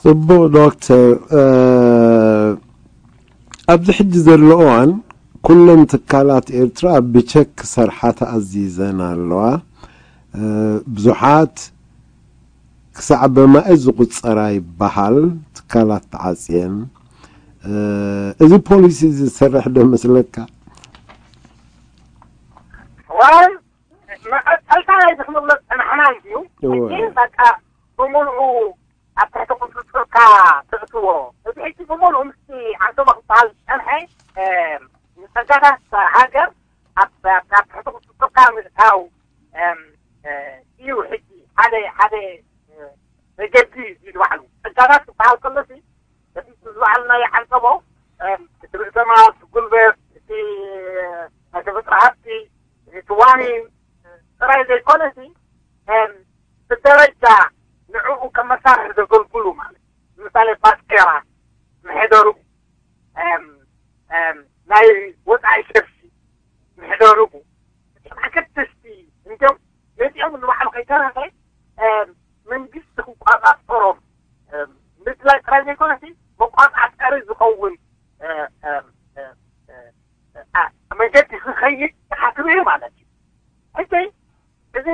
ጽቡቕ ዶክተር፣ ኣብዚ ሕጂ ዘሎ እዋን ኩለን ትካላት ኤርትራ ብቸክ ክሰርሓ ተኣዚዘን ኣለዋ። ብዙሓት ክሳዕ በማእት ዝቑጸራ ይበሃል ትካላት ተዓጽየን። እዚ ፖሊሲ እዚ ዝሰርሕ ዶ መስለካ? ዋይ መቐጸልታ ናይ ዝክምብሎ ጸናሕና እዩ። እወ። ሕጂ በቃ ብምልኡ ኣብ ትሕቲ ቁጽጽርካ ተእትዎ። እዚ ሕጂ ብምልኡ ምስቲ ዓንቶባ ክበሃል ዝጸንሐ፣ እም፣ ንጸጋታት ሃገር ኣብ፣ ኣብ፣ ኣብ ትሕቲ ቁጽጽርካ ምእታው፣ እም፣ እ፣ እዩ ሕጂ ሓደ፣ ሓደ፣ እ፣ መገዲ እዩ ንባዕሉ። ጸጋታት ክበሃል ከሎሲ፣ እቲ ዝበዓልናዮ ዓንተቦ፣ እም፣ እቲ ርእሰ ማል፣ እቲ ጉልበት፣ እቲ ናይ ተፈጥሮ ሃብቲ፣ እቲ ዋኒን ጥራይ ዘይኮነሲ፣ እም፣ ብደረጃ ንዕኡ ከም መሳርሒ ዘገልግሉ ማለት፣ ንምሳሌ ባጤራ፣ መሕደሩ፣ እም፣ እም፣ ናይ ወጻኢ ሸርፊ፣ መሕደሩ፣ እቶም ኣገደስቲ እንዲዮም። ነዚኦም ንባዕሉ ከይተረፈ፣ እም፣ መንግስቲ ክቆጻጸሮም፣ እም፣ ምድላይ ጥራይ ዘይኮነሲ መቆጻጸሪ ዝኸውን፣ እ፣ እ፣ እ፣ እ፣ እ፣ እ፣ መንገዲ ክኸይድ ይሓስብ እዩ ማለት እዩ። ሕጂ እዚ፣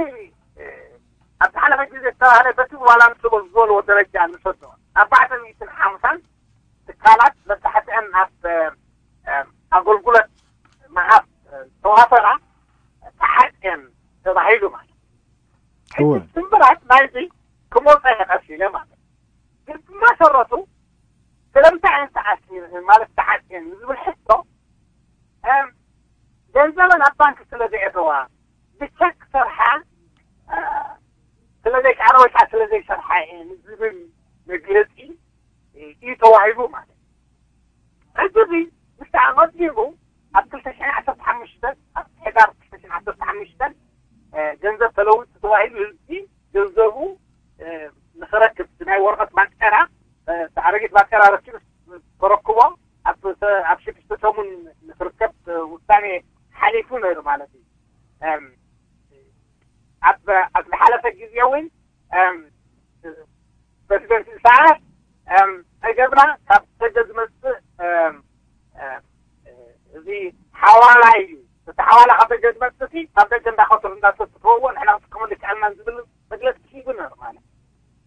እ፣ ኣብ ዝሓለፈ ግዜ ዝተባህለ በቲ ዋላ ንስቦ ዝበልዎ ደረጃ ንሰዶ ኣርባዕተ ሚእትን ሓምሳን ትካላት መብዛሕትአን ናብ፣ እ፣ እ፣ ኣገልግሎት ምሃብ፣ እ፣ ዝተዋፈራ ተሓጽየን ተባሂሉ ማለት እዩ። ሕጂ እወ። ስምብራት ናይዚ ክመውፀ ይቐስ ኢለ ማለት እዩ። ግን ብመሰረቱ ስለምንታይ እየን ተኣሲረን ማለት ተሓጽየን ዝብል ሕቶ፣ እም፣ ገንዘበን ኣብ ባንክ ስለ ዘየእተዋ፣ ብቸክ ሰርሓ፣ እ፣ ስለ ዘይከኣላ ወይ ከዓ ስለ ዘይሰርሓ እየን ዝብል መግለጺ እዩ ተዋሂቡ ማለት እዩ። ሕጂ እዚ ምስ ኣቐዲሙ ኣብ ክልተ ሽሕን ዓሰርተ ሓሙሽተን፣ ኣብ ሕዳር ክልተ ሽሕን ዓሰርተ ሓሙሽተን፣ እ፣ ገንዘብ ተለዊጡ ተባሂሉ ህዝቢ ገንዘቡ፣ እ፣ ንኽረክብ ናይ ወረቐት ባጤራ፣ እ፣ ኣረጊት ባጤራ ረኪቡ ተረክቦ ኣብ፣ ኣብ ሽዱሽተ ሰሙን ንኽርከብ፣ እ፣ ውሳኔ ሓሊፉ ነይሩ ማለት እዩ። እም፣ ኣብ፣ ኣብ ዝሓለፈ ግዜ እውን፣ እም፣ ፕረዚደንት ኢሳያስ፣ እም፣ እንታይ ገብራ ካብ ደገ ዝመጽእ፣ እም፣ እም፣ እዚ ሓዋላ እዩ። እቲ ሓዋላ ካብ ደገ ዝመጽእ እቲ ካብ ደገ እንዳኸተሉ እንዳተትፈዎ ንሕና ክንጥቀመሉ ይከኣልና ዝብል መግለጺ ሂቡ ነይሩ ማለት።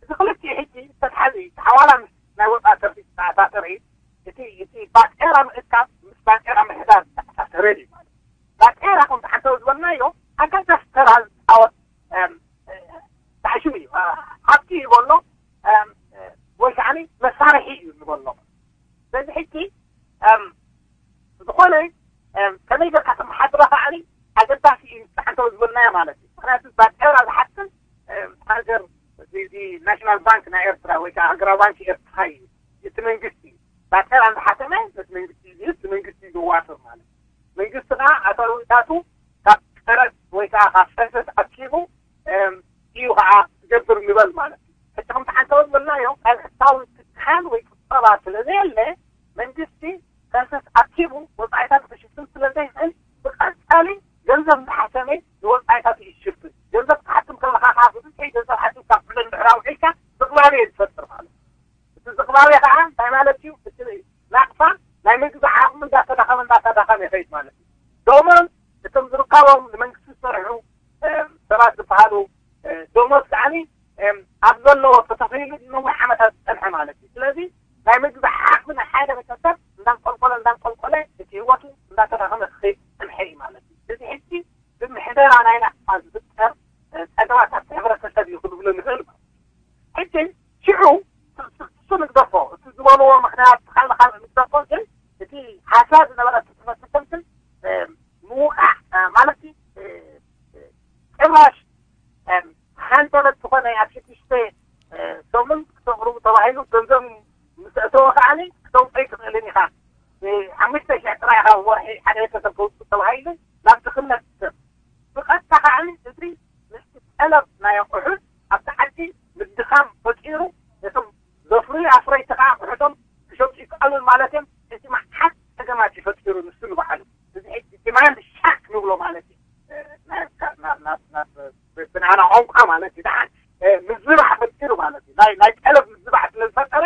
እዚ ክልቲኡ ሕጂ ዝተትሓዘ እዩ። እቲ ሓዋላ ምስ ናይ ወጻኢ ሰርቪስ ዝተኣሳሰረ እዩ። እቲ፣ እቲ ባጤራ ምእካብ ምስ ባጤራ ምሕዳር ዝተኣሳሰረ እዩ ማለት። ባጤራ ከምቲ ሓንሳብ ዝበልናዮ ኣገዳሲ ተራ ዝፃወት፣ እም፣ እ፣ ታሽም እዩ። እ፣ ሃብቲ ይበሎ፣ እም፣ እ፣ ወይ ከዓ መሳርሒ እዩ ንበሎ። ስለዚ ሕጂ፣ እም፣ ዝኾነ፣ እም፣ ከመይ ጌርካ ተመሓድሮ ከዓ ኣገዳሲ እዩ፣ ንስኻ እንተ ዝበልናዮ ማለት እዩ። ምኽንያቱ ባጤራ ዝሓትም፣ እም፣ ሃገር፣ እዚ፣ እዚ ናሽናል ባንክ ናይ ኤርትራ ወይ ከዓ ሃገራዊ ባንክ ኤርትራ እዩ። እቲ መንግስቲ እዩ። ባጤራ እንተሓተመ፣ ነቲ መንግስቲ እዩ ዝህብ፣ እቲ መንግስቲ እዩ ዘዋፍር ማለት እዩ። መንግስቲ ከዓ ኣታዊታቱ ካብ ቀረጽ ወይ ከዓ ካብ ሰሰት ኣኪቡ፣ እም፣ እዩ ከዓ ዝገብር ንበል ማለት እዩ። ሕጂ ከምቲ ሓንሳብ ዝበልናዮ፣ ቀጥታዊ ትካል ወይ ቁጠባ ስለ ዘየለ፣ መንግስቲ ሰሰት ኣኪቡ ወጻኢታት ክሽፍን ስለ ዘይኽእል፣ ብቐጻሊ ገንዘብ ዝሓሰመ ንወጻኢታት እዩ ዝሽፍን። ገንዘብ ክትሓትም ከለኻ ከዓ፣ ብብዝሒ ገንዘብ ሓቲምካ፣ ብዕለን ድሕሪ ኣውዒልካ፣ ዝቕባበ እዩ ዝፈጥር ማለት እዩ። እቲ ዝቕባበ ከዓ እንታይ ማለት እዩ? እቲ ናቕፋ ናይ ምግቢ ዓቕሚ እንዳተዳኸመ፣ እንዳተዳኸመ ይኸይድ ማለት እዩ። ደሞዝ እቶም ዝርከቦም ንመንግስቲ ዝሰርሑ፣ እ፣ ሰባት ዝበሃሉ፣ እ፣ ደሞዝ ከዓኒ፣ እ፣ ኣብ ዘለዎ ተተኺሉ ንነዊሕ ዓመታት ዝጸንሐ ማለት እዩ። ስለዚ ናይ ምግቢ ዓቕሚ ናይ ሓደ ቤተሰብ እንዳንቆልቆለ፣ እንዳንቆልቆለ፣ እቲ ህይወቱ እንዳተዳኸመ ክኸይድ ዝጸንሐ እዩ ማለት እዩ። እዚ ሕጂ ብምሕደራ ናይ ናቕፋ ዝፍጠር፣ እ፣ ጸገማት ኣብቲ ሕብረተሰብ እዩ ክንብሎ ንኽእል ማለት እዩ። ሕጂ ሽዑ እሱ ንግደፎ፣ እቲ ዝበልዎ ምኽንያት ካልእ ካልእ ንግደፎ፣ ግን እቲ ሓሳብ ዝነበረ እቲ ትምህርቲ ከምቲ፣ እ፣ ምውቃዕ፣ እ፣ ማለት እዩ፣ እ፣ እ፣ ጭራሽ፣ እ፣ ሃንደበት ዝኾነ ኣብ ሽዱሽተ፣ እ፣ ሰሙን ክተቕርቡ ተባሂሉ ገንዘብ ምስ ኣእተወ ከዓኒ ክተውፅኦ ኣይትኽእልን ኢኻ። እ፣ ሓሙሽተ ሽሕ ጥራይ ኢኻ ወርሒ ሓደ ቤተሰብ ከውፅእ ተባሂሉ ናብ ድኽነት ሰብ ብቐጥታ ከዓኒ እቲ ምስቲ ጠለብ ናይ ኣቑሑት ኣብቲ ዓዲ ምድኻም ፈጢሩ፣ ነቶም ዘፍርዩ ኣፍረይቲ ከዓ ኣቑሑቶም ክሸጡ ይከኣሉን ማለት እዮም። እቲ መዓት ጸገማት እዩ ፈጢሩ ንሱ ንባዕሉ። እዚ ሕጂ ዲማንድ ሻክ ንብሎ ማለት እዩ። እ፣ ናብ፣ ናብ፣ ናብ፣ ናብ ብናና ቋንቋ ማለት እዩ። ደሓን፣ እ፣ ምዝባዕ ፈጢሩ ማለት እዩ። ናይ፣ ናይ ጠለብ ምዝባዕ ስለ ዝፈጠረ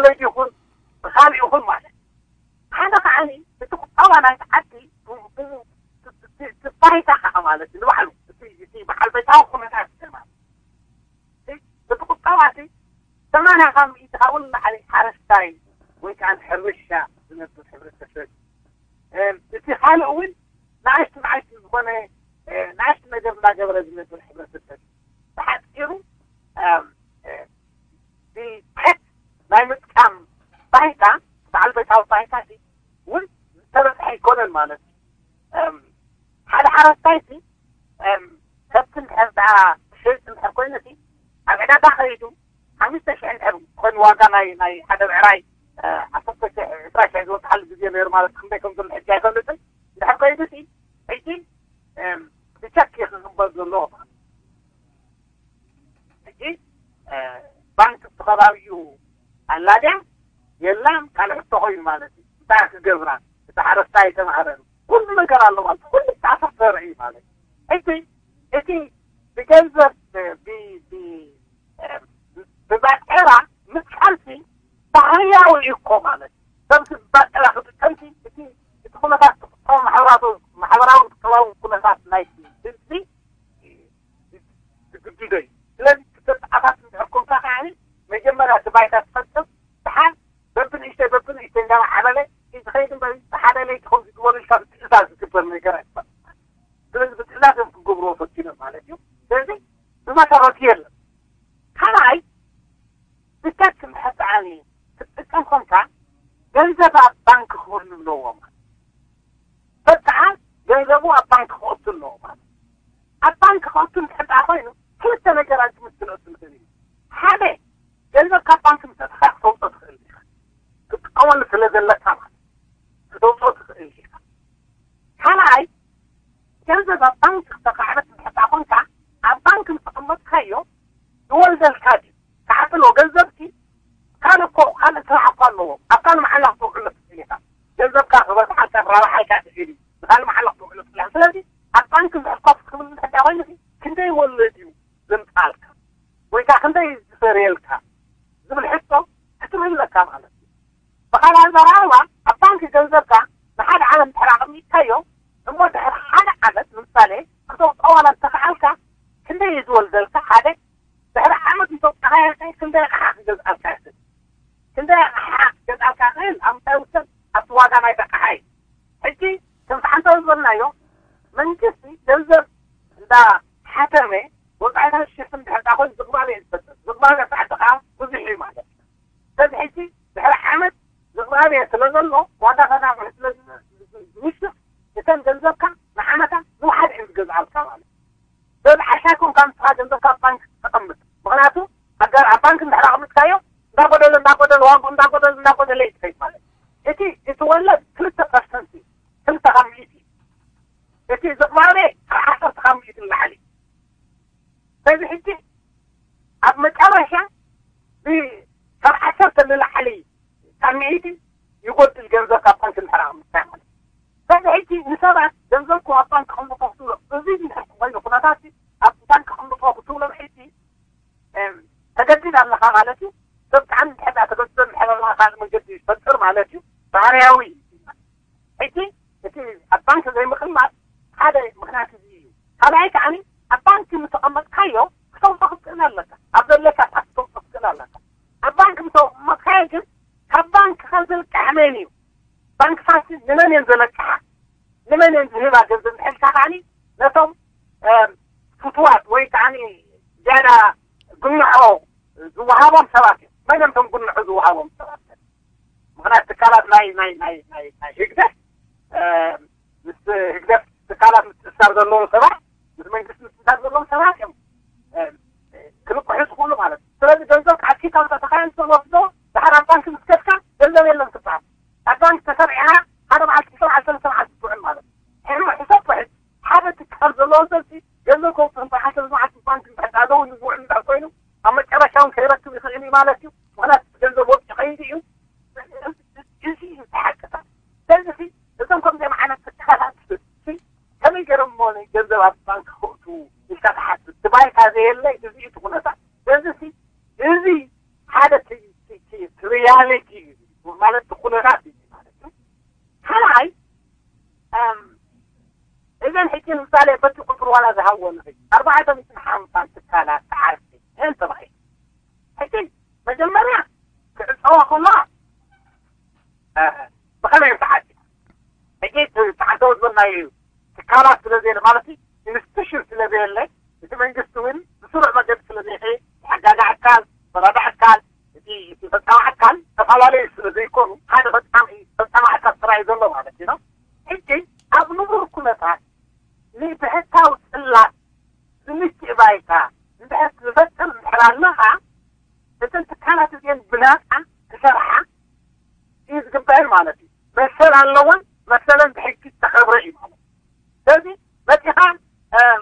ብሰይዲ ይኹን ብኻልእ ይኹን ማለት ሓደ ከዓ እቲ ቁጠባ ናይቲ ዓዲ ባይታ ከዓ ማለት ንባዕሉ እቲ በዓል ቤታዊ ኩነታት ማለት እቲ ቁጠባ እቲ ሰማንያ ካብ ሚእቲ ካብኡ ንላዕሊ ሓረስታይ ወይ ከዓ ሕርሻ ዝነብር ሕብረተሰብ እቲ ካልእ እውን ንኣሽቱ ንኣሽቱ ዝኾነ ንኣሽቱ ነገር እናገበረ ዝነብር ሕብረተሰብ ብሓፂሩ ብትሕት ናይ ምጥቃም ባይታ በዓል ቤታዊ ባይታ እውን ዝተበፅሐ ኣይኮነን ማለት እዩ። ሓደ ሓረስታይ ከብቲ እንድሕር ደኣ ክሸይጥ እንድሕር ኮይኑ ኣብ ዕዳጋ ከይዱ ሓሙሽተ ሽሕ እንድሕር ኮይኑ ዋጋ ናይ ናይ ሓደ ብዕራይ ዓሰርተ ሽሕ ዕስራ ሽሕ ዝወፅዓሉ ግዜ ነይሩ ማለት ክንደይ ከም ዘሎ ሕጂ ኣይፈልጥን። እንድሕር ከይዱ ሕጂ ብቸክ ክቕበል ዘለዎ ሕጂ ባንክ ብከባቢኡ ኣላድያ የላን ካልእ ሕቶ ኮይኑ ማለት እዩ። እንታይ ክገብራ እቲ ሓረስታይ ተማህረን ኩሉ ነገር ኣሎ ማለት ኩሉ ዝተኣሳሰረ እዩ ማለት ሕጂ እቲ ብገንዘብ ብባጤራ ምጥቃምሲ ባህርያዊ እዩ እኮ ማለት ሰብ ባጤራ ክጥቀምሲ እቲ እቲ ኩነታት ማሕበራዊ ማሕበራዊ ቁጠባዊ ኩነታት ናይ ህዝቢ ዝግድዶ እዩ። ስለዚ ክተጣፋት እንድሕር ኮንካ ከዓ መጀመርያ እቲ ባይታ ትፈጥር ድሓር በብንእሽተይ በብንእሽተይ እንዳማዕበለ ዝኸይድ እምበር ብሓደ ለይቲ ከምዚ ግበሩ ኢልካ ብትእዛዝ ዝግበር ነገር ኣይኮነን። ስለዚ ብትእዛዝ እዮም ክገብርዎ ፈቲኖም ማለት እዩ። ስለዚ ብመሰረቱ የለን። ካልኣይ ብተክ ምሕፃኒ ክትጥቀም ኮንካ ገንዘብ ኣብ ባንክ ክህሉ ኣለዎ ማለት ሰብ ከዓ ገንዘቡ ኣብ ባንክ ክወቱ ኣለዎ ማለት ኣብ ባንክ ክወቱ እንድሕር ደኣ ኮይኑ ክልተ ነገር ኣንትምትለቱ ንኽእል እዩ። ሓደ ገንዘብ ካብ ባንክ ምሰጥካ ክተውፅኦ ትኽእል ኢኻ። ክትጥቀመሉ ስለ ዘለካ ማለት ክተውፅኦ ትኽእል ኢኻ። ካልኣይ ገንዘብ ኣብ ባንክ ዝተኻዕበት እንድሕር ደኣ ኮንካ ኣብ ባንክ ምስ ተቐመጥካዮ ዝወልደልካ ድዩ? ክዓብሎ ገንዘብሲ ካልእ እኮ ካልእ ስራሕ እኮ ኣለዎ። ኣብ ካልእ መዓላ ክተውዕሎ ትኽእል ኢኻ። ገንዘብካ ክበዝሓልካ ክራብሓልካ ትኽእል እዩ። ንካልእ መዓላ ክተውዕሎ ትኽእል ኢኻ። ስለዚ ኣብ ባንክ እንድሕር ኮፍ ክብል እንድሕር ደኣ ኮይኑ ክንደይ ወለድ እዩ ዘምፅኣልካ ወይ ከዓ ክንደይ ዝፈርየልካ ዝብል ሕቶ ሕትር ይብለካ ማለት እዩ። ብኻልእ ኣዘራርባ ኣብ ባንክ ገንዘብካ ንሓደ ዓመት እንድሕር ኣቐሚጥካዮ እሞ ድሕሪ ሓደ ዓመት ንምሳሌ ክተውፅኦ ዋላ እንተኸኣልካ ክንደይ እዩ ዝወልደልካ ሓደ ድሕሪ ዓመት እንተውፅኣካዮ ክንደይ ኣቕሓ ክገዝኣልካ ይኽእል? ክንደይ ኣቕሓ ክገዝኣልካ ይኽእል? ኣብ ምንታይ ውሰን ኣብቲ ዋጋ ናይ ኣቕሓ እዩ። ሕጂ ከም ዝሓንሳብ ዝበልናዮ መንግስቲ ገንዘብ እንዳ ሓተመ ወፃኢታት ሽፍን ድሕር ኮይኑ ዝቕባበ እዩ ዝፈጥር። ዝቕባበ ሰዓት ከዓ ብዙሕ እዩ ማለት እዩ። ስለዚ ሕጂ ድሕሪ ዓመት ዝቕባበ ስለ ዘሎ ዋጋ ተናውሒ ስለ ዝውስኽ እተን ገንዘብካ ንዓመታ ዝወሓደ እዩ ዝገዝኣልካ ማለት እዩ። በብዓሻ ኮንካ ንስኻ ገንዘብካ ኣብ ባንክ ተቐምጥ። ምኽንያቱ ኣብ ባንክ እንድሕር ኣቐሚጥካዮ እንዳጎደለ እንዳጎደለ ዋግኡ እንዳጎደለ እንዳጎደለ እዩ ዝኸይድ ማለት እዩ። እቲ እቲ ወለድ ክልተ ፐርሰንት እዩ። ክልተ ካብ ሚእቲ እቲ ዝቕባበ ካብ ዓሰርተ ካብ ሚእቲ ንላዕሊ እዩ። ስለዚ ሕጂ ኣብ መጨረሻ ካብ ዓሰርተ ንላዕሊ ካብ ሚእቲ ይጎድል ገንዘብ ካብ ባንክ እንድሕር ኣቕሚጥካ ማለት እዩ። ስለዚ ሕጂ ንሰባት ገንዘብኩም ኣብ ባንክ ከቕምጦ ክትብሎ እዚ እንድሕር ኮይኑ ኩነታት ኣብ ባንክ ከቕምጦ ክትብሎም ሕጂ ተገድድ ኣለኻ ማለት እዩ። ሰብ ብጣዕሚ እንድሕር ተገድዶ እንድሕር ኣለኻ ካልእ መንገዲ ይፈጥር ማለት እዩ። ባህርያዊ እዩ። ሕጂ እቲ ኣብ ባንክ ዘይምቕማጥ ሓደ ምኽንያት እዚ እዩ። ካልኣይ ከዓኒ ኣብ ባንክ ምተቐመጥካዮ ክተውፅኦ ክትክእል ኣለካ። ኣብ ዘለካ ሰዓት ክተውፅኦ ክትክእል ኣለካ። ኣብ ባንክ ምተቐመጥካዮ ግን ካብ ባንክ ካብ ዘልቅሕ መን እዩ? ባንክታሲ ንመን እየን ዘለቅሓ? ንመን እየን ዝህባ ገንዘብ ንሕልካ ከዓኒ ነቶም ፍትዋት ወይ ከዓኒ ዝያዳ ግንዖ ዝወሃቦም ሰባት እዮም። መን እዮም እቶም ግንዖ ዝወሃቦም ሰባት? ምኽንያት ትካላት ናይ ናይ ናይ ናይ ናይ ህግደፍ ምስ ህግደፍ ትካላት ምትእስሳር ዘለዎም ሰባት ምስ መንግስቲ ምትእስሳር ዘለዎም ሰባት እዮም ክልቅሑ ዝኽእሉ ማለት እዩ። ስለዚ ገንዘብ ካብ ኪስ ኣውፂእካ ተኻየል ዝወስዶ ድሓር ኣብ ባንክ ምስ ከድካ ገንዘብ የለን ትበሃል። ኣብ ባንክ ተሰሪዕኻ ሓደ መዓልቲ ሰብዓ ሰለስተ መዓልቲ ትውዕል ማለት እዩ። ሕልሚ ሕሰብ ውሕድ ሓደ ትካል ዘለዎ ሰብሲ ገንዘብ ከውፅእ እንተ ሓደ መዓልቲ ባንክ እንድሕር ኣለዉ ንዝውዕል እንድሕር ኮይኑ ኣብ መጨረሻ እውን ከይረክብ ይኽእል እዩ ማለት እዩ። ምኽንያቱ ገንዘብ ወፂኡ ከይዱ እዩ። እዚ እዩ እቲ ሓቅታት። ስለዚ እዞም ከምዚኦም ዓይነት ትካላት ከመይ ገይሮም እሞ ገንዘብ ኣብ ማለት ኩነታት እዩ ማለት እዩ። ካልኣይ እዘን ሕጂ ንምሳሌ በቲ ቁፅሪ ዋላ ዝሃብዎ ንኽእል ኣርባዕተ ሚእትን ሓምሳን ትካላት ተዓርፊ እየን ተባሂሉ። ሕጂ መጀመርያ ክዕፀዋ ከለዋ ብኸመይ እዮም ተዓርፊ? ሕጂ ተዓርተው ዝበልናዮ እዩ ትካላት ስለ ዘየለ ማለት ኢንስቲቱሽን ስለ ዘየለ እቲ መንግስቲ እውን ብስሩዕ መገዲ ስለ ዘይኸ ተሓጋጋ ኣካል ፈራዳ ኣካል እቲ ፈፃሚ ኣካል ተፈላለዩ ስለ ዘይኮኑ ሓደ ፈፃሚ ፈፃሚ ኣካል ጥራይ ዘሎ ማለት እዩ። ሕጂ ኣብ ንቡር ኩነታት ንብሕታዊ ፅላት ዝምችእ ባይታ እንድሕር ዝፈጥር እንድሕር ኣለኻ እተን ትካላት እዚአን ብናፃ ክሰርሓ እዩ ዝግባአን ማለት እዩ። መሰል ኣለወን፣ መሰለን ብሕጊ ዝተኸብረ እዩ ማለት እዩ። ስለዚ መፂኻ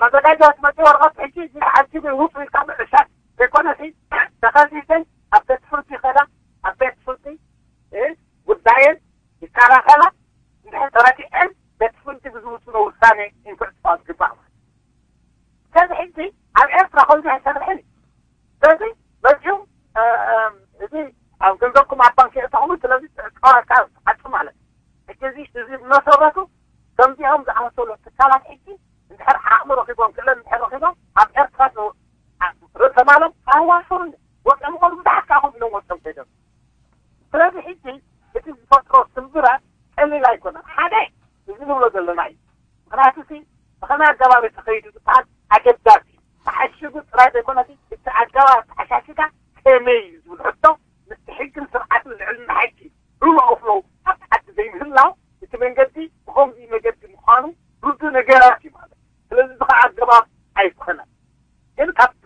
መዘጋጃ ትመፂ ወረቐት ሕጂ እዚ ተዓዚቡ ውፁ ኢልካ ምዕሻት ዘይኮነሲ ተኸሲሰን ኣብ ቤት ፍርዲ ይኸዳ ኣብ ቤት ፍርዲ ጉዳየን ይከላኸላ እንድሕር ተረቲዐን ቤት ፍርዲ ብዝውስኖ ውሳኔ እንክዕፅዋ ዝግባእ ማለት እዩ። ስለዚ ሕጂ ኣብ ኤርትራ ከምዚ ኣይሰርሕን እዩ። ስለዚ መፂኡ እዚ ኣብ ገንዘብኩም ኣብ ባንክ የእተኹም ስለዚ ጨዋታ ዓፂ ማለት እዩ። ሕጂ እዚ እዚ መሰረቱ ከምዚኦም ዝኣመሰሉ ትካላት ሕጂ እንድሕር ዓቕሚ ረኺቦም ክእለት እንድሕር ረኺቦም ኣብ ኤርትራ ርእሰ ማሎም ኣዋፈሩን ወፅኦም ኸዱ ብዙሓት ከዓ ከም ኢሎም ወፅኦም ከይዶም። ስለዚ ሕጂ እቲ ዝፈጥሮ ስምብራ ቀሊል ኣይኮነን። ሓደ እዚ ንብሎ ዘለና እዩ። ምክንያቱ ሲ ብኸመይ ኣገባብ ተኸይዱ ዝበሃል ኣገዳሲ ተሓሽጉ ጥራይ ዘይኮነሲ እቲ ኣገባብ ተሓሻሽጋ ከመይ እዩ ዝብል ሕቶ ምስቲ ሕግን ስርዓትን ልዕልና ሕጊ ሩል ኦፍ ሎው ኣብ ዓዲ ዘይምህላው እቲ መንገዲ ብኸምዚ መገዲ ምዃኑ ርዱእ ነገራት እዩ ማለት። ስለዚ እዚ ከዓ ኣገባብ ኣይኮነን። ግን ካብቲ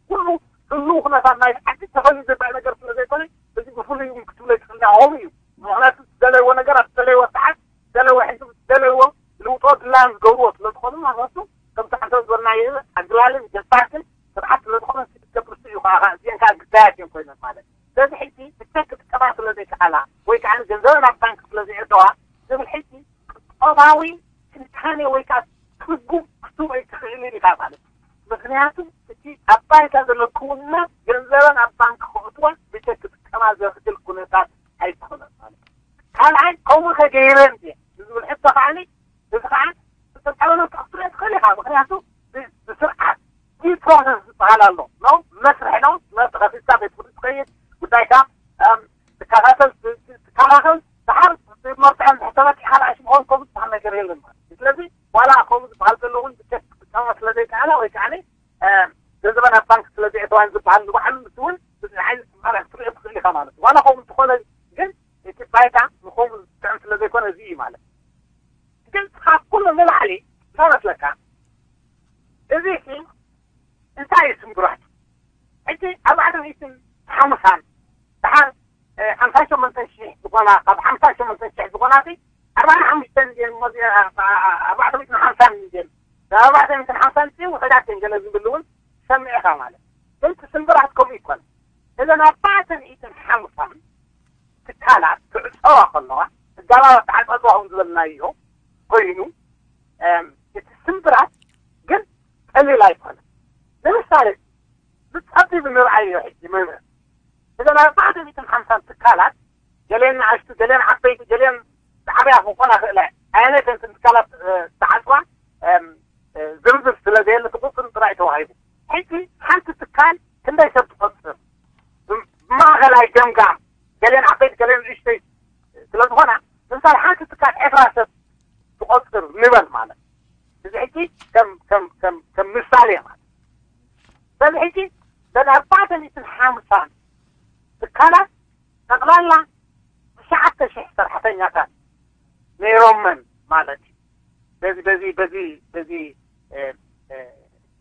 ኩሉ ህልው ኩነታት ናይ ዓዲ ተፈልዩ ዝባእ ነገር ስለ ዘይኮነ እዚ ብፍሉይ እውን ክትብሎ ትኽእልናሆም እዩ። ምክንያቱ ዝደለይዎ ነገር ኣብ ዝደለይዎ ሰዓት ዝደለይዎ ሕዝብ ዝደለይዎ ልውጦ ድላዮም ዝገብርዎ ስለ ዝኾኑ ማለት ከምቲ ሓንተ ዝበልናዮ ኣግላልን ገባትን ስርዓት ስለ ዝኾነ ክትገብር እዩ ከዓ እዚአን ከዓ ግዳያት እዮም ኮይነን ማለት ስለዚ ሕጂ ብቸክ ክጥቀማ ስለ ዘይከኣላ ወይ ከዓ ገንዘበን ኣብ ባንክ ስለ ዘይዕደዋ ዝብል ሕጂ ቁጠባዊ ትንታኔ ወይ ከዓ ትርጉም ክትህቦ ኣይትኽእልን ኢኻ ማለት እዩ። ምክንያቱ እቲ ኣብ ባይታ ዘሎ ክውንነት ገንዘበን ኣብ ባንክ ክእትዋ ብቸክ ክጥቀማ ዘኽእል ኩነታት ኣይኮነን ማለት እዩ። ካልኣይ ከምኡ ከገይረን እየ ንዝብል ሕቶ ከዓኒ እዚ ከዓ ተጠቃመና ክትኽእል ትኽእል ኢኻ። ምክንያቱ ብስርዓት ፕሮሰስ ዝበሃል ኣሎ ነው መስርሕ ነው መስርሕ ከፊትካ ቤት ፍርዲ ትኸይድ ጉዳይካ ትከታተል ትከታተል ድሓር መርትዖ እንድሕር ተበቂዕካ ንኣሽ ምኾን ከምኡ ዝበሃል ነገር የለን ማለት እዩ። ስለዚ ዋላ ከምኡ ዝበሃል ዘሎ እውን ብቸክ ክጥቀማ ስለ ዘይከኣላ ወይ ከዓ ገንዘበን ኣብ ባንክ ስለ ዘየእተዋን ዝበሃል ንባዕሉ ምስ እውን ብዚ ዓይነት ፅባሕ ክትሪኦ ትኽእል ኢኻ ማለት እዩ። ዋላ ከምኡ እንተኾነ ግን እቲ ባይታ ንኸምኡ ዝጥዕም ስለ ዘይኮነ እዚ እዩ ማለት እዩ። ግን ካብ ኩሉ ንላዕሊ እንታይ መስለካ እዚ ሲ እንታይ እዩ ስምብራት ሕጂ ኣርባዕተ ሚእትን ሓምሳን ደሓር ሓምሳ ሸሞንተ ሽሕ ዝኾና ካብ ሓምሳ ሸሞንተ ሽሕ ዝኾና ሲ ኣርባዕተ ሓሙሽተ ሚልዮን ኣርባዕተ ሚእትን ሓምሳ ሚልዮን ኣርባዕተ ሚእትን ሓምሳ ሲ ውሕዳት እዮም ገለ ዝብል እውን ሰሚዕኻ ማለት ግን እቲ ስምብራት ከምኡ ይኮነ እዘን ኣርባዕተ ሚእትን ሓምሳን ትካላት ክዕፀዋ ከለዋ ህጋዊ ኣተዓፃፅዋ ከም ዝበልናዮ ኮይኑ እቲ ስምብራት ግን ቀሊል ኣይኮነ ንምሳሌ ብፀቢብ ንርኣዮ ሕጂ መምህር እዘን ኣርባዕተ ሚእትን ሓምሳን ትካላት ገሌን ንኣሽቱ ገሌን ዓበይቲ ገሌን ዝዓበያ ክኾና ክእለ ኣየነተን ትካላት ዝዓፅዋ ዝርዝር ስለ ዘየለ ትቁፅር ጥራይ ተዋሂቡ ሕጂ ሓንቲ ትካል ክንደይ ሰብ ትቆፅር ብማእኸላይ ገምጋም ገሌን ዓበይቲ ገሌን ንእሽተይ ስለ ዝኾና ንምሳሌ ሓንቲ ትካል ዕስራ ሰብ ትቆፅር ንበል ማለት እዚ ሕጂ ከም ከም ከም ከም ምሳሌ ማለት ስለዚ ሕጂ በዚ ኣርባዕተ ሚእትን ሓምሳን ትካላት ጠቕላላ ትሽዓተ ሽሕ ሰራሕተኛታት ነይሮመን ማለት እዩ። በዚ በዚ በዚ በዚ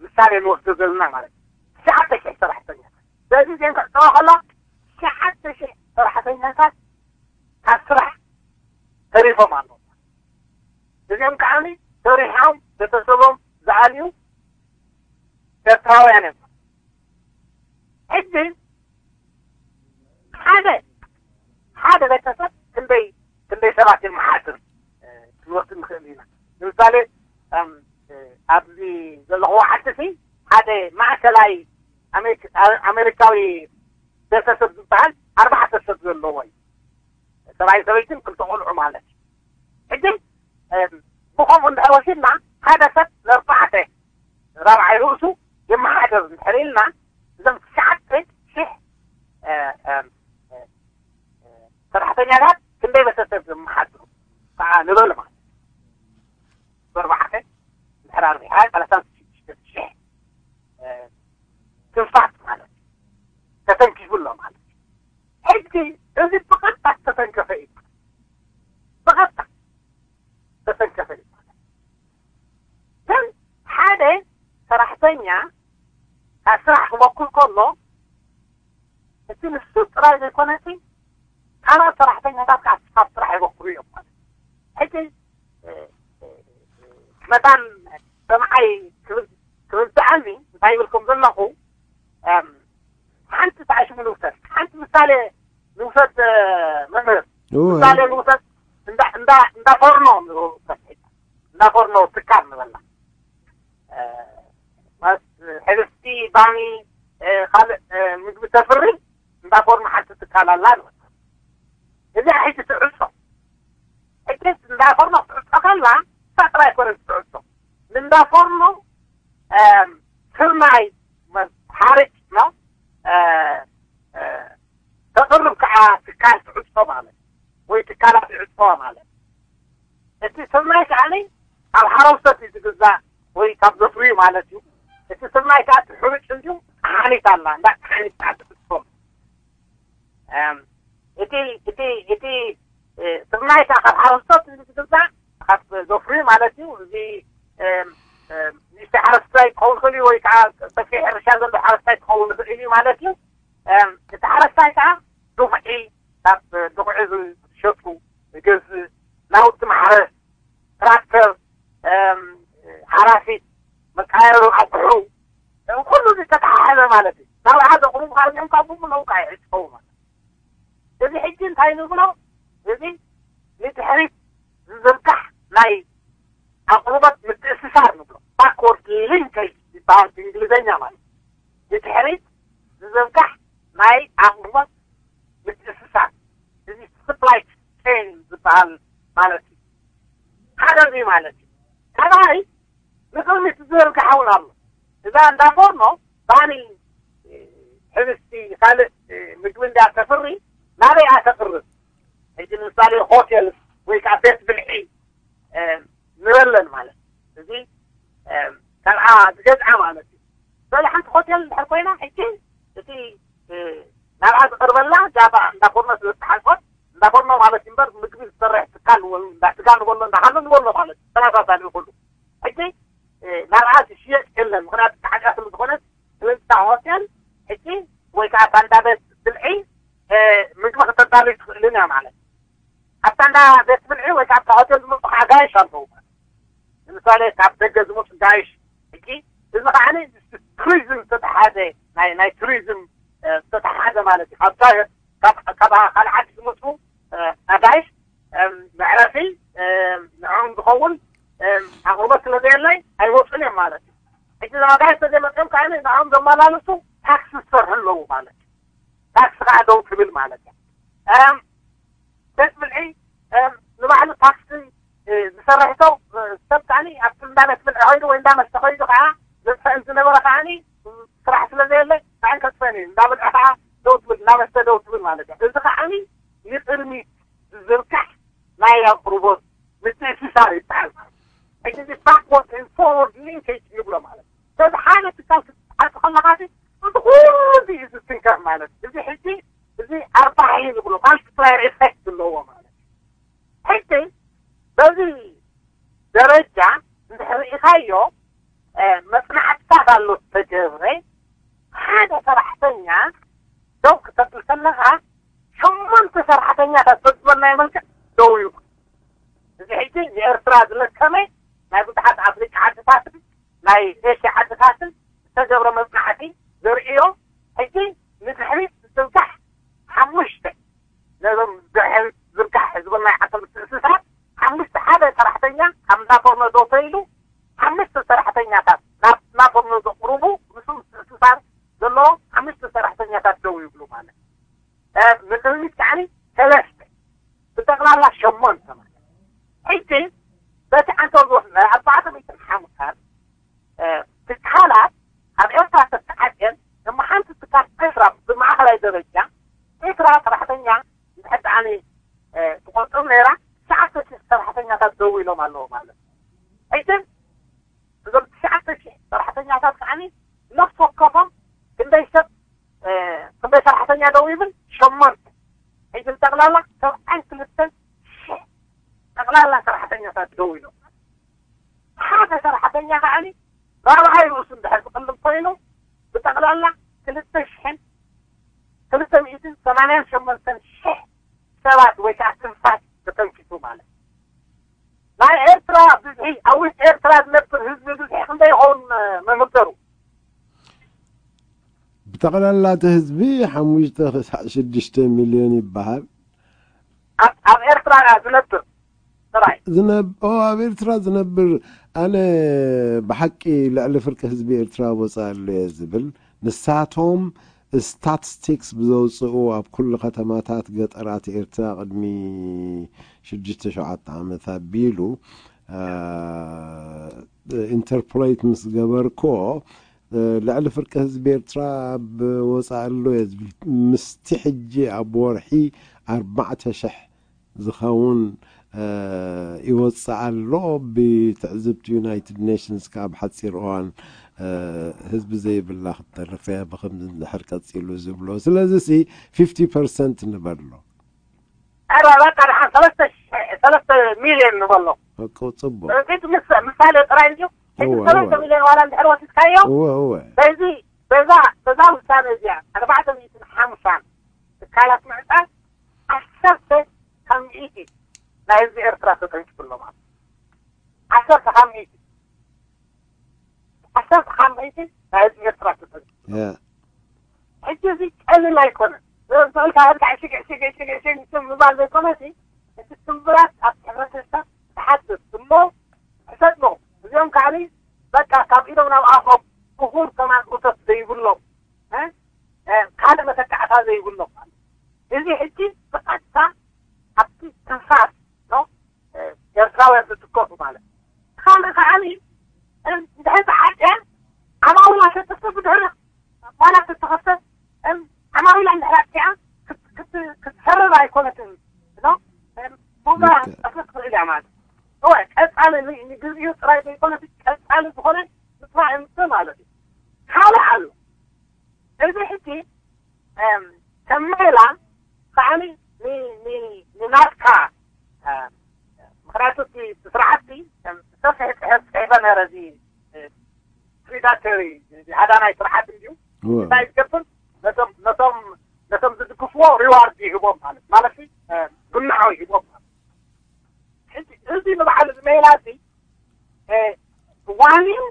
ምሳሌ ንወስዶ ዘለና ማለት እዩ። ትሽዓተ ሽሕ ሰራሕተኛታት በዚ ዜን ክዕፀዋ ከላ ትሽዓተ ሽሕ ሰራሕተኛታት ካብ ስራሕ ተሪፎም ኣለዉ። እዚኦም ከዓ ሰሪሖም ቤተሰቦም ዝኣልዩ ኤርትራውያን እዮም። ሕጂ ሓደ ሓደ ቤተሰብ ክንደይ ክንደይ ሰባት የመሓድር ክንወስድ ንኽእል ኢና። ንምሳሌ ኣብዚ ዘለኹዎ ዓዲ ሲ ሓደ ማእከላይ ኣሜሪካዊ ቤተሰብ ዝበሃል ኣርባዕተ ሰብ ዘለዎ እዩ። ሰብኣይ ሰበይትን ክልተ ቆልዑ ማለት እዩ። ሕጂ ብኸምኡ እንድሕር ወሲድና ሓደ ሰብ ንኣርባዕተ ራብዓይ ርእሱ የመሓደር እንድሕር ኢልና እዞም ትሽዓተ ሽሕ ሰራሕተኛታት ክንደይ ቤተሰብ የመሓድሩ ከዓ ንበል ማለት ብኣርባዕተ እንድሕር ኣርቢዓ ሰላሳ ሽዱሽተ ሽሕ ትንፋት ማለት ተተንኪፉ ኣሎ ማለት ሕጂ እዚ ብቐጥታ ተተንከፈ እዩ። ብቐጥታ ተተንከፈ እዩ። ግን ሓደ ሰራሕተኛ ካብ ስራሕ ክበኩል ከሎ እቲ ንሱ ጥራይ ዘይኮነሲ ካልኦት ሰራሕተኛታት ካብ ስራሕ ይበኩሉ እዮም ማለት ሕጂ መታን ሰምዓይ ክብል ክብል ዝኣኒ እንታይ ይብልኩም ዘለኹ ሓንቲ ተኣሽሙ ንውሰድ ሓንቲ ምሳሌ ንውሰድ መምህር ምሳሌ ንውሰድ እንዳ እንዳ እንዳ ፎርኖ ንውሰድ እንዳ ፎርኖ ትካል ንበላ ሕብስቲ ባኒ ካልእ ምግቢ ተፍሪ እንዳ ፎርኖ ሓንቲ ትካል ኣላ ንውሰድ እዚኣ ሕጂ ትዕጾ ሕጂ እንዳ ፎርኖ ትዕጾ ከላ ሳጥራ ኣይኮነን ትዕጾ ንእንዳ ፎርኖ ስርናይ ሓርጭ ነው ተቕርብ ከዓ ትካል ትዕጾ ማለት ወይ ትካላት ይዕጾዋ ማለት እቲ ስርናይ ከዓ ኣብ ሓረስቶት እዩ ዝግዛእ ወይ ካብ ዘፍርዩ ማለት እዩ እቲ ስርናይ ከዓ ትሕርጭ እንዲሁ ተሓኒት ኣላ እንዳ ተሓኒት ከዓ ትዕጾ እቲ እቲ እቲ ስርናይ ከዓ ካብ ሓረስቶት ዝግዛእ ካብ ዘፍርዩ ማለት እዩ እዚ ንእሽተይ ሓረስታይ ክኸውን ይኽእል እዩ ወይ ከዓ ሰፊሕ ሕርሻ ዘሎ ሓረስታይ ክኸውን ይኽእል እዩ ማለት እዩ እቲ ሓረስታይ ከዓ ድኹዒ ካብ ድኹዒ ዝሸጡ ዝገዝእ ናውቲ ማሕረስ ትራክተር ሓራሲት መቃየሪ ኣቑሑ ኩሉ ዝተተሓሓዘ ማለት እዩ ናብ ሓደ ቁሩብ ካልኦም ካብ ብምለው ከዓ ይዕፀው ማለት እዚ ሕጂ እንታይ ንብሎ እዚ ንድሕሪት ዝዝርጋሕ ናይ ኣቕርቦት ምትእስሳር ንብሎ backward linkage ዝበሃል ብእንግሊዝኛ ማለት ንድሕሪት ዝዝርጋሕ ናይ ኣቕርቦት ምትእስሳር እዚ supply chain ዝበሃል ማለት እዩ ሓደ እዚ ማለት እዩ ካልኣይ ንቅድሚት ዝዝርጋሕ እውን ኣሎ እዛ እንዳ ፎርኖ ባኒ ሕብስቲ ካልእ ምግቢ እንዳ ተፍሪ ናበይ ኣተቅርብ ሕጂ ንምሳሌ ሆቴል ወይ ከዓ ቤት ብልዒ ንበለን ማለት እዚ ካልዓ ዝገዝዓ ማለት እዩ በለ ሓንቲ ሆቴል እንድሕር ኮይና ሕጂ እቲ ናብኣ ዝቀርበላ ጃባ እንዳ ፎርኖ ስለ ዝተሓልፎት እንዳ ፎርኖ ማለት እምበር ምግቢ ዝሰርሕ ትካል እንዳ ስጋ ንበሎ እንዳ ካልእ ንበሎ ማለት እዩ ተመሳሳሊ ይኩሉ ሕጂ ናብኣ ዝሽየጥ የለን ምክንያቱ ተሓልያ ስለ ዝኾነት ስለዚ እታ ሆቴል ሕጂ ወይ ከዓ እታ እንዳ ቤት ብልዒ ምግቢ ክተዳልይ ትኽእልን እያ ማለት ኣብታ እንዳ ቤት ብልዒ ወይ ከዓ ኣብታ ሆቴል ዝመፁ ኣጋይሽ ኣለዉ ንምሳሌ ካብ ደገ ዝመፁ ጋይሽ ሕጂ እዚ ከዓ ቱሪዝም ዝተተሓዘ ናይ ናይ ቱሪዝም ዝተተሓዘ ማለት እዩ ካብ ካብ ካልእ ዓዲ ዝመፁ ኣጋይሽ መዕረፊ ንዕኦም ዝኸውን ኣቕርቦት ስለ ዘየለይ ኣይመፁን እዮም ማለት እዩ ሕጂ ዞም ኣጋይሽ ስለዘይመፅኦም ከዓ ንዕኦም ዘመላልሱ ታክሲ ዝሰርሑ ኣለዉ ማለት እዩ ታክሲ ከዓ ደው ትብል ማለት እያ ቤት ብልዒ ንባዕሉ ታክሲ ዝሰርሕ ሰው ሰብ ከዓኒ ኣብቲ እንዳ ቤት ብልዒ ኸይዱ ወይ እንዳ መስተ ኸይዱ ከዓ ዘጥፈአን ዝነበረ ከዓኒ ስራሕ ስለ ዘየለ ብዓን ከጥፈአን እዩ እንዳ ብልዒ ከዓ ደው ትብል እንዳ መስተ ደው ትብል ማለት እዩ እዚ ከዓኒ ንቅድሚት ዝዝርጋሕ ናይ ኣቅርቦት ምትእስሳር ይበሃል ማለት ሕጂ እዚ backward and forward linkage ንብሎ ማለት በዚ ሓደ ትካል ክትዓፂ ከለኻ እዚ ኩሉ እዚ እዩ ዝትንከፍ ማለት እዚ ሕጂ እዚ ኣርባሒ ንብሎ multiplier effect ኣለዎ ማለት ሕጂ በዚ ደረጃ እንድሕር ርኢኻዮ መፅናዕትታት ኣሎ ዝተገብረ ሓደ ሰራሕተኛ ደው ክተብል ከለኻ ሸሞንተ ሰራሕተኛታት በዝበልናዮ መልክዕ ደው ይብሉ እዚ ሕጂ ንኤርትራ ዝለከመ ናይ ብዙሓት ኣፍሪቃ ዓድታትን ናይ ኤሽያ ዓድታትን ዝተገብረ መፅናዕቲ ዘርእዮ ሕጂ ንድሕሪት ዝዝርጋሕ ሓሙሽተ ነዞም ድሕሪት ዝዝርጋሕ ዝበልናዮ ዓሰርተ እንስሳት ሓሙሽተ ሓደ ሰራሕተኛ ካብ እንዳ ፎርኖ ደው ተኢሉ ሓሙሽተ ሰራሕተኛታት ናብ እንዳ ፎርኖ ዘቕርቡ ምስኡ ምትእስሳር ዘለዎ ሓሙሽተ ሰራሕተኛታት ደው ይብሉ ማለት ንቅድሚት ከዓኒ ሰለስተ ጠቕላላ ሸሞንተ ማለት። ሕጂ በቲ ዓንተር ዝወስድ ናይ ኣርባዕተ ሚእትን ሓምሳን ትካላት ኣብ ኤርትራ ተተዓድየን፣ እሞ ሓንቲ ትካል ኤርትራ ብማእኸላይ ደረጃ ኤርትራ ሰራሕተኛ እንድሕር ደኣኒ ትቆጽር ነይራ፣ ትሽዓተ ሽሕ ሰራሕተኛታት ደው ኢሎም ኣለዉ ማለት እዩ። ሕጂ እዞም ትሽዓተ ሽሕ ሰራሕተኛታት ከዓኒ ነፍሲ ወከፎም ክንደይ ሰብ፣ ክንደይ ሰራሕተኛ ደው ይብል? ሸሞንተ። ሕጂ ጠቕላላ ሰብዓን ክልተን ሽሕ ጠቕላላ ሰራሕተኛታት ደው ኢሎም። ሓደ ሰራሕተኛ ከዓኒ ራብዓይ ርእሱ እንድሕር ዝቕልብ ኮይኑ ብጠቕላላ ክልተ ሽሕን ክልተ ሚእትን ሰማንያን ሸሞንተን ሽሕ ሰባት ወይ ከዓ ትንፋስ ተተንኪፉ ማለት። ናይ ኤርትራ ብዝሒ፣ ኣብ ውሽጢ ኤርትራ ዝነብር ህዝቢ ብዝሒ ክንደይ ይኸውን መምህር ዘሩ? ብጠቕላላ እቲ ህዝቢ ሓሙሽተ ክሳዕ ሽዱሽተ ሚልዮን ይበሃል። ኣብ ኣብ ኤርትራ ዝነብር ጥራይ ዝነብ ኦ ኣብ ኤርትራ ዝነብር ኣነ ብሓቂ ልዕሊ ፍርቂ ህዝቢ ኤርትራ ወፃ ኣሎ እየ ዝብል። ንሳቶም ስታትስቲክስ ብዘውፅኡ ኣብ ኩሉ ከተማታት ገጠራት ኤርትራ ቅድሚ ሽዱሽተ ሸውዓተ ዓመት ኣቢሉ ኢንተርፖሌት ምስ ገበርክዎ ልዕሊ ፍርቂ ህዝቢ ኤርትራ ኣብ ወፃ ኣሎ እየ ዝብል። ምስቲ ሕጂ ኣብ ወርሒ ኣርባዕተ ሽሕ ዝኸውን ይወፅእ ኣሎ። ብትዕዝብቲ ዩናይትድ ኔሽንስ ከዓ ኣብ ሓፂር እዋን ህዝቢ ዘይብላ ክትተርፍ እያ ብከምዚ እንድሕር ቀፂሉ ዝብሎ። ስለዚ ሲ ፊፍቲ ፐርሰንት ንበሎ። ኧረ በቃ ደሓን ሰለስተ ሚልዮን ንበሎ። ጽቡቅ። ምሳሌ ጥራይ እንድዩ። ሕጂ ሰለስተ ሚልዮን ዋላ እንድሕር ወሲድካዮ በዚ በዛ በዛ ውሳነ እዚኣ ኣርባዕተ ሚእትን ሓምሳን ትካላት ምዕጻ ዓሰርተ ካብ ሚእቲ ናይ ህዝቢ ኤርትራ ተጠንቂቑ ኣሎ ማለት። ዓሰርተ ካብ ሚእቲ ዓሰርተ ካብ ሚእቲ ናይ ህዝቢ ኤርትራ ተጠንቂቑ። ሕጂ እዚ ቀሊል ኣይኮነን። ዝብልካ ዕሽግ ዕሽግ ዕሽግ ዕሽግ ምባል ዘይኮነሲ እቲ ስምብራት ኣብ ሕብረተሰብ ዝሓድር እሞ ሕሰጥሞ እዚኦም ከዓኒ በቃ ካብ ኢዶም ናብ ኣፎም እኹል ከማን እቶት ዘይብሎም ካልእ መተካዕታ ዘይብሎም። እዚ ሕጂ ብቐጥታ ኣብቲ ትንፋስ ኤርትራውያን ዝትከፉ ማለት። ካልእ ከዓኒ እንድሕር ተሓጽያ ዓማዊላ ተጥፍእ ብድሕሪ ኳላ ተተኸፍተ ዓማዊላ እንድሕር ኣጥፊኣ ክትሰርር ኣይኮነትን። ቡምራን ክትጠፍእ ትኽእል እያ ማለት። እወ ቀጻሊ ንግዜኡ ጥራይ ዘይኮነስ ቀጻሊ ዝኾነ ምጥፋእ ምስ ማለት እዩ። ካልእ ኣሎ። እዚ ሕጂ ከም ሜላ ከዓኒ ንናትካ ምክንያቱ እቲ ስራሕቲ ሰፊሕ ፅሕፍ ፅሒፈ ነረ እዚ ፕሪዳተሪ ሃዳናይ ስራሕቲ እንዲዩ እንታይ ዝገብር ነቶም ነቶም ነቶም ዝድግፍዎ ሪዋርድ ይህቦም ማለት ማለት ብናዖ ይህቦም ማለት። ሕጂ እዚ ንባዕሉ እዚ ሜላ እዚ ዋኒን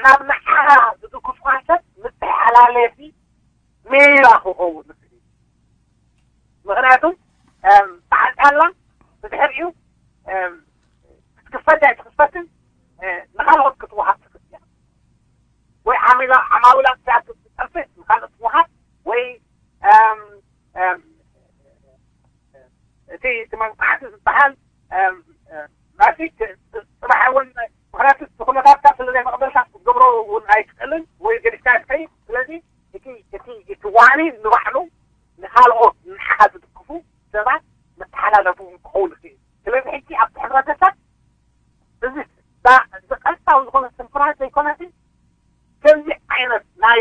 ናብ ንዓኻ ዝድግፉኻ ሰብ ምትሓላለፊ ሜላ ክኸውን ይኽእል እዩ። ምክንያቱ ተዓጻላ ብድሕሪኡ ክትክፈት ኣይትኽፈትን ንኻልኦት ክትወሃብ ትኽእል እያ። ወይ ዓሚላ ዓማዊላ ክትኣክል ትጠፍእ ንኻልኦት ትወሃብ ወይ እቲ እቲ መንቃዕቲ ዝበሃል ማሲ ጽባሕ እውን ምክንያቱ እቲ ኩነታትካ ስለ ዘይመቕበልካ ክትገብሮ እውን ኣይትኽእልን ወይ ገዲፍካ ትኸይድ። ስለዚ እቲ እቲ እቲ ዋኒ ንባዕሉ ንኻልኦት ንዓኻ ዝድግፉ ሰባት መተሓላለፉ ክኸውን ይኽእል። ስለዚ ሕጂ ኣብቲ ሕብረተሰብ እዚ ዝቐልጣዊ ዝኾነ ስንኩራት ዘይኮነሲ ከምዚ ዓይነት ናይ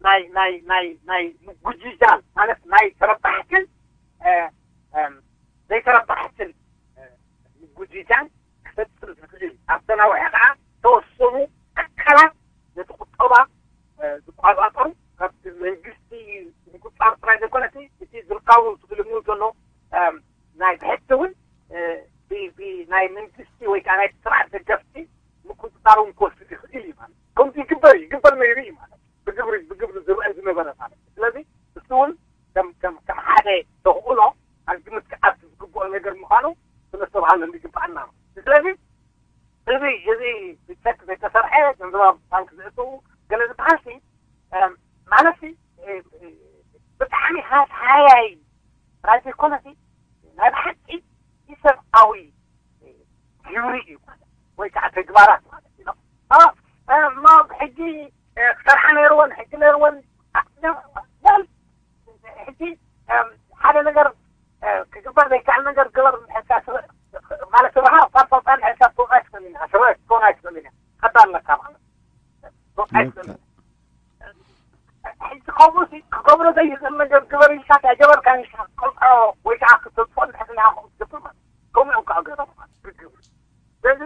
ናይ ናይ ናይ ናይ ምጉጅጃል ማለት ናይ ተረባሕትን ዘይተረባሕትን ምጉጅጃል ክፈጥር ዝኽእል ኣብ ተናውሒ ከዓ ተወሰኑ ኣካላት ነቲ ቁጠባ ዝቆፃፀሩ ካብቲ መንግስቲ ምቁፃር ጥራይ ዘይኮነሲ እቲ ዝርካቡ ዝልምሉ ዘሎ ናይ ብሕቲ እውን ናይ መንግስቲ ወይ ከዓ ናይ ስርዓት ደገፍቲ ምቁፅፃር እውን ክወስድ ይኽእል እዩ ማለት ከምዚ ይግበር ይግበር ነይሩ እዩ ማለት ብግብሪ ብግብሪ ዝረአ ዝነበረ ማለት እዩ። ስለዚ እሱ እውን ከም ከም ከም ሓደ ተኽእሎ ኣብ ግምት ክኣቱ ዝግብኦ ነገር ምዃኑ ክነስተብሃለሉ ይግብኣና። ስለዚ እዚ እዚ ብቸክ ዘይተሰርሐ ገንዘብ ኣብ ባንክ ዘእትዉ ገለ ዝበሃል ሲ ማለት ሲ ብጣዕሚ ሃስሃያይ ጥራይ ዘይኮነ ሲ ናይ ብሓቂ ኢሰብኣዊ ግብሪ እዩ ማለት ወይ ከዓ ተግባራት ማለት እዩ። ሕጂ ክሰርሓ ነይርወን ሕጂ ነይርወን ሕጂ ሓደ ነገር ክግበር ዘይከኣል ነገር ግበር ማለት ስብሃ ካብ ሰውጣን ሕሳብ ክውቃ ኣይትኽእልን ኢኻ። ስብሃ ክትኮን ኣይትኽእልን ኢኻ። ቀዳ ኣለካ ማለት ክውቃ ኣይትኽእልን። ሕጂ ከምኡ ክገብሮ ዘይኽእል ነገር ግበር ኢልካ ኣይገበርካን ኢልካ ክትቀልዖ ወይ ከዓ ክተጥፎ እንድሕር ኢኻ ከምኡ ትገብር ማለት ከምኡ እዮም ከዓ ገይሮም ማለት ክግብር ስለዚ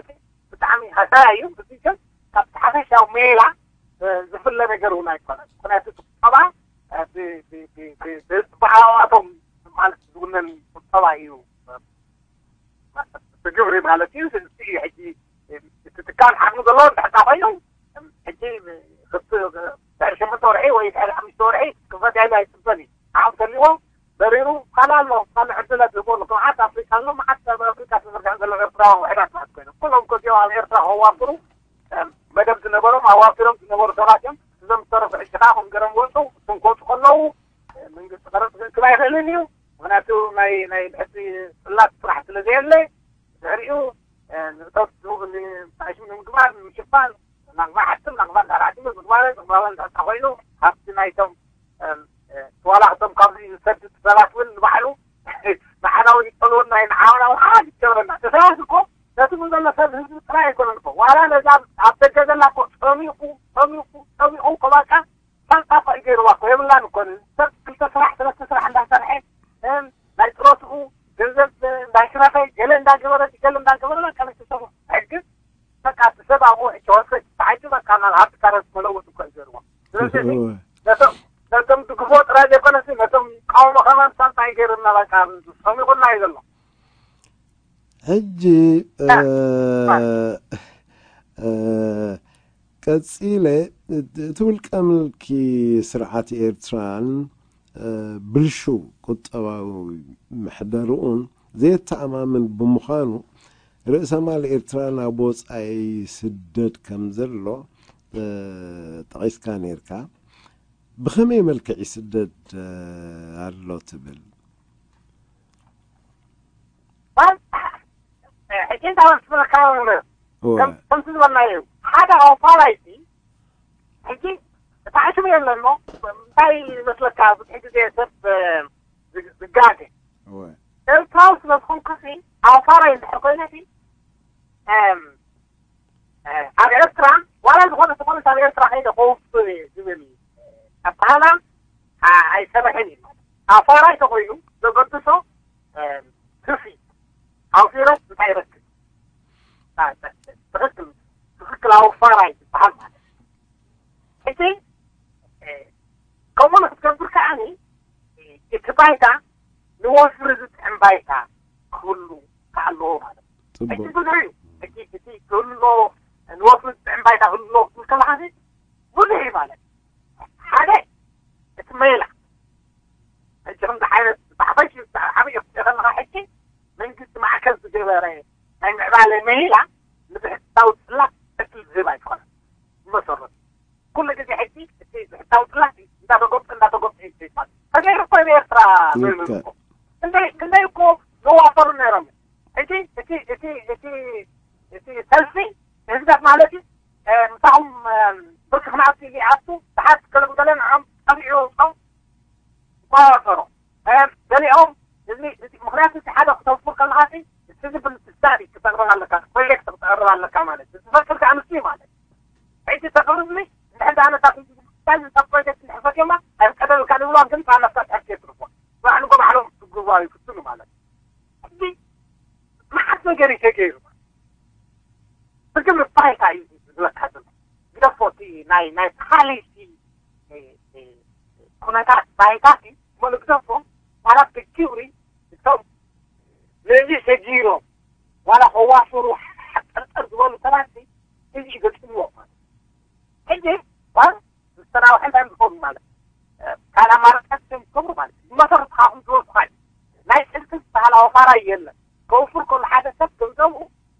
ብጣዕሚ ሃሳያ እዩ። እዚ ግን ካብቲ ሓፈሻዊ ሜላ ዝፍለ ነገር እውን ኣይኮነን። ምክንያቱ ቁጠባ ብኣዋቶም ማለት ዝውነን ቁጠባ እዩ ብግብሪ ማለት እዩ። እዚ እዩ ሕጂ እቲ ትካል ዓቕሚ ዘለዎ እንድሕር ኮይኑ ሕጂ ድሕሪ ሸሞንተ ወርሒ ወይ ድሕሪ ሓሙሽተ ወርሒ ክፈትያ ኣይፅበን እዩ። ዓቕሚ ተልዎ በሪሩ ካልእ ኣሎ ካልእ ዕድላት ዝህቦ ኣሎ። መዓት ኣፍሪካ ኣሎ መዓት ኣብ ኣፍሪካ ተዘርግሐ ዘሎ ኤርትራውያን ውሕዳት ማለት ኮይኑ ኩሎም ከዚኦም ኣብ ኤርትራ ከዋፍሩ መደብ ዝነበሮም ኣዋፊሮም ዝነበሩ ሰባት እዮም። እዞም ዝተረፉ ሕጂ ከዓ ከም ገረም ወፁ እቶም ክወፁ ከለዉ መንግስቲ ቀረፅ ክእክብ ኣይኽእልን እዩ። ምክንያቱ ናይ ናይ ብሕቲ ፅላት ስራሕ ስለ ዘየለ ድሕሪኡ ንእቶት ንጣሽም ንምግባር ንምሽፋን ናቕባ ሓትም ናቕባ ዳራዕቲ ምግባረ ምግባረ እንድሕር ኮይኑ ሃብቲ ናይቶም ዋላ እቶም ካብዚ ዝሰድድ ሰባት እውን ንባዕሉ ንዓና እውን ይጠልወና እዩ ንዓና እውን ሓድ ይገብረና ተሰባት እኮ ነቲ ምን ዘሎ ሰብ ህዝቢ ጥራይ ኣይኮነን እኮ ዋላ ነዛ ኣብ ደገ ዘላ እኮ ፀሚቑ ፀሚቑ ፀሚቑ እኮ በቃ ሳንጣ እኮ እዩ ገይርዋ እኮ የብላን እኮ ሰብ ክልተ ስራሕ ሰለስተ ስራሕ እንዳሰርሐ ናይ ጥረትኡ ገንዘብ እንዳሽረፈ ገለ እንዳገበረ ገለ እንዳገበረ በቃ ቤተሰቡ ሕግዝ በቃ እቲ ሰብ ኣብኡ ሕጂ ወሰድ ተዓይዱ በቃ ናብ ሃብቲ ካረንሲ መለወጥ እኮ እዩ ገይርዎ። ስለዚ እዚ ነቶም ነቶም ድግፎ ጥራይ ዘይኮነሲ ነቶም ይቃወሞ ከማን ሳንታ ይገይርና በቃ ሰሚቑና እዩ ዘሎ። ሕጂ ቀጺለ እቲ ውልቀ ምልኪ ስርዓት ኤርትራን ብልሹው ቁጠባዊ ምሕደርኡን ዘየተኣማምን ብምዃኑ ርእሰ ማል ኤርትራ ናብ ወጻኢ ይስደድ ከም ዘሎ ጠቒስካ ነርካ። ብኸመይ መልክዕ ይስደድ ኣሎ ትብል? ሕጂ እንታይ መስለካ ከምቲ ዝበልናዮ እዩ ሓደ ኣውፋራይቲ ሕጂ እቲ ዓሽም የለኖ እንታይ ይመስለካ ብዙሕ ግዜ ሰብ ዝጋገ ኤርትራዊ ስለ ዝኾንኩ ኣውፋራይ እንድሕር ኮይነ ኣብ ኤርትራ ዋላ ዝኾነ ዝኾነ ኣብ ኤርትራ ከይደ ከውፍር ዝብል ኣባህላ ኣይሰርሕን እዩ። ኣፋራይ ተኮይኑ ዘገድሶ ክሲ ኣውፊረ እንታይ ይረክብ ትክክል ትክክል ኣውፋራይ ዝበሃል ማለት ሕጂ ከምኡ ንክትገብር ከዓኒ እቲ ባይታ ንወፍሪ ዝጥዕም ባይታ ክህሉ ክኣለዎ ማለት እዩ። ሕጂ ብዙሕ እዩ። ሕጂ እቲ ክህሎ ንወፍሪ ዝጥዕም ባይታ ክህሎ ክብል ከለካ ብዙሕ እዩ ማለት ሓደ እቲ ሜላ ሕጂ ከምዚ ዓይነት ብሓፈሽ ዓብይ ከለካ ሕጂ መንግስቲ ማዕከል ዝገበረ ናይ ምዕባለ ሜላ ንብሕታዊ ፅላት ዕድል ዝህብ ኣይኮነን። ብመሰረቱ ኩሉ ግዜ ሕጂ እቲ ብሕታዊ ፅላት እንዳተጎብጠ እንዳተጎብጠ ይባል ተገይሩ እኮ ኤርትራ ክንደይ እኮ ዝዋፈሩ ነይሮም። እቲ እቲ እቲ እቲ እቲ ሰልፊ ህዝብታት ማለት እዩ ምሳኹም ብርኪ ክነኣቱ ኢሉ ይኣቱ ብሓት ገለ ጉደለ ንዖም ጠፊዑ ይወፅኦም ይቆፃፀሮ ገሊኦም ምክንያቱ እቲ ሓደ ክተፍር ከለካ እቲ ዝብል ትዛሪ ክተቅርብ ኣለካ ፕሮጀክት ክተቅርብ ኣለካ ማለት እዩ ዝፈጥር ከዓ ምስ ማለት ሕጂ ተቅርብኒ እንድሕር ዳ ነታ ፕሮጀክት እንድሕር ፈትዮማ ኣይፍቀደልካ ንብሎም ግን ፋናፍካ ትሕት የትርፎ ባዕሉ ባዕሎም ትግባሩ ይፍትኑ ማለት ሕጂ መዓት ነገር እዩ ተገይሩ ብግብሪ ባይታ እዩ ዝብለካ ዘሎ ግደፎ እቲ ናይ ናይ ፓሊሲ ኩነታት ባይታ ሲ እሞ ንግደፎ ማለት ብግብሪ እቶም ነዚ ሰጊሮም ዋላ ከዋፍሩ ሓጠርጠር ዝበሉ ሰባት እዚ ይገጥምዎ ማለት ሕጂ ዝተናውሐ እንታይ ዝኸውን ማለት ካልእ ኣማራፅታት ዝገብሩ ማለት እዩ። ብመሰረት ካኹም ዝበልኩኻ እዩ። ናይ ስልቲ ዝበሃል ኣውፋራይ የለን። ከውፍር ከሎ ሓደ ሰብ ገንዘቡ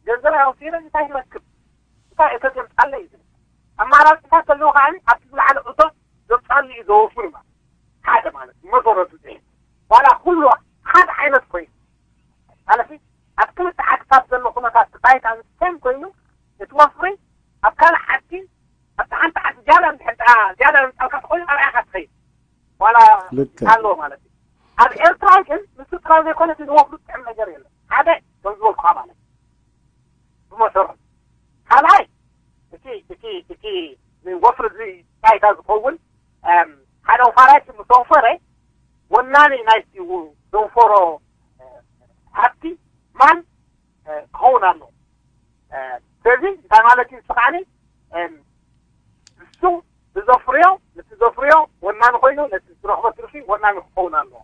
ገንዘብ ኣውፊረ እንታይ ይረክብ እንታይ እተዘምፃለ እዩ ዝብል ኣማራፅታት ዘለዎ ከዓ ኣብቲ ዝለዓለ እቶት ዘምፃሉ እዩ ዘወፍር ማለት ሓደ ማለት ብመሰረቱ እዚ ዋላ ኩሉ ሓደ ዓይነት ኮይኑ ማለት ኣብ ክልተ ዓድታት ዘሎ ኩነታት ባይታ ዝስተም ኮይኑ እቲ ወፍሪ ኣብ ካልእ ዓዲ ኣብቲ ሓንቲ ዓዲ ዝያዳ እንድሕር ደኣ ዝያዳ ዝምጻልካ ተኾይኑ ኣብኣ ኢኻ ትኸይድ ዋላ ልክዕ። ኣሎ ማለት እዩ። ኣብ ኤርትራ ግን ንሱ ጥራይ ዘይኮነ እቲ ዝወፍሩ ጥዕም ነገር የለን ሓደ ከም ዝበልኩኻ ማለት እዩ። ብመሰረቱ ካልኣይ እቲ እቲ እቲ ወፍሪ እዚ ባይታ ዝኸውን ሓደ ወፋራይ ምስ ወፈረ ወናኒ ናይቲ ዘውፈሮ ሃብቲ ማን ክኸውን ኣሎ። ስለዚ እንታይ ማለት እዩ ንሱ ከዓኒ እሱ ብዘፍርዮ ነቲ ዘፍርዮ ወናኒ ኮይኑ ነቲ ዝረኽቦ ትርፊ ወናኒ ክኸውን ኣለዎ።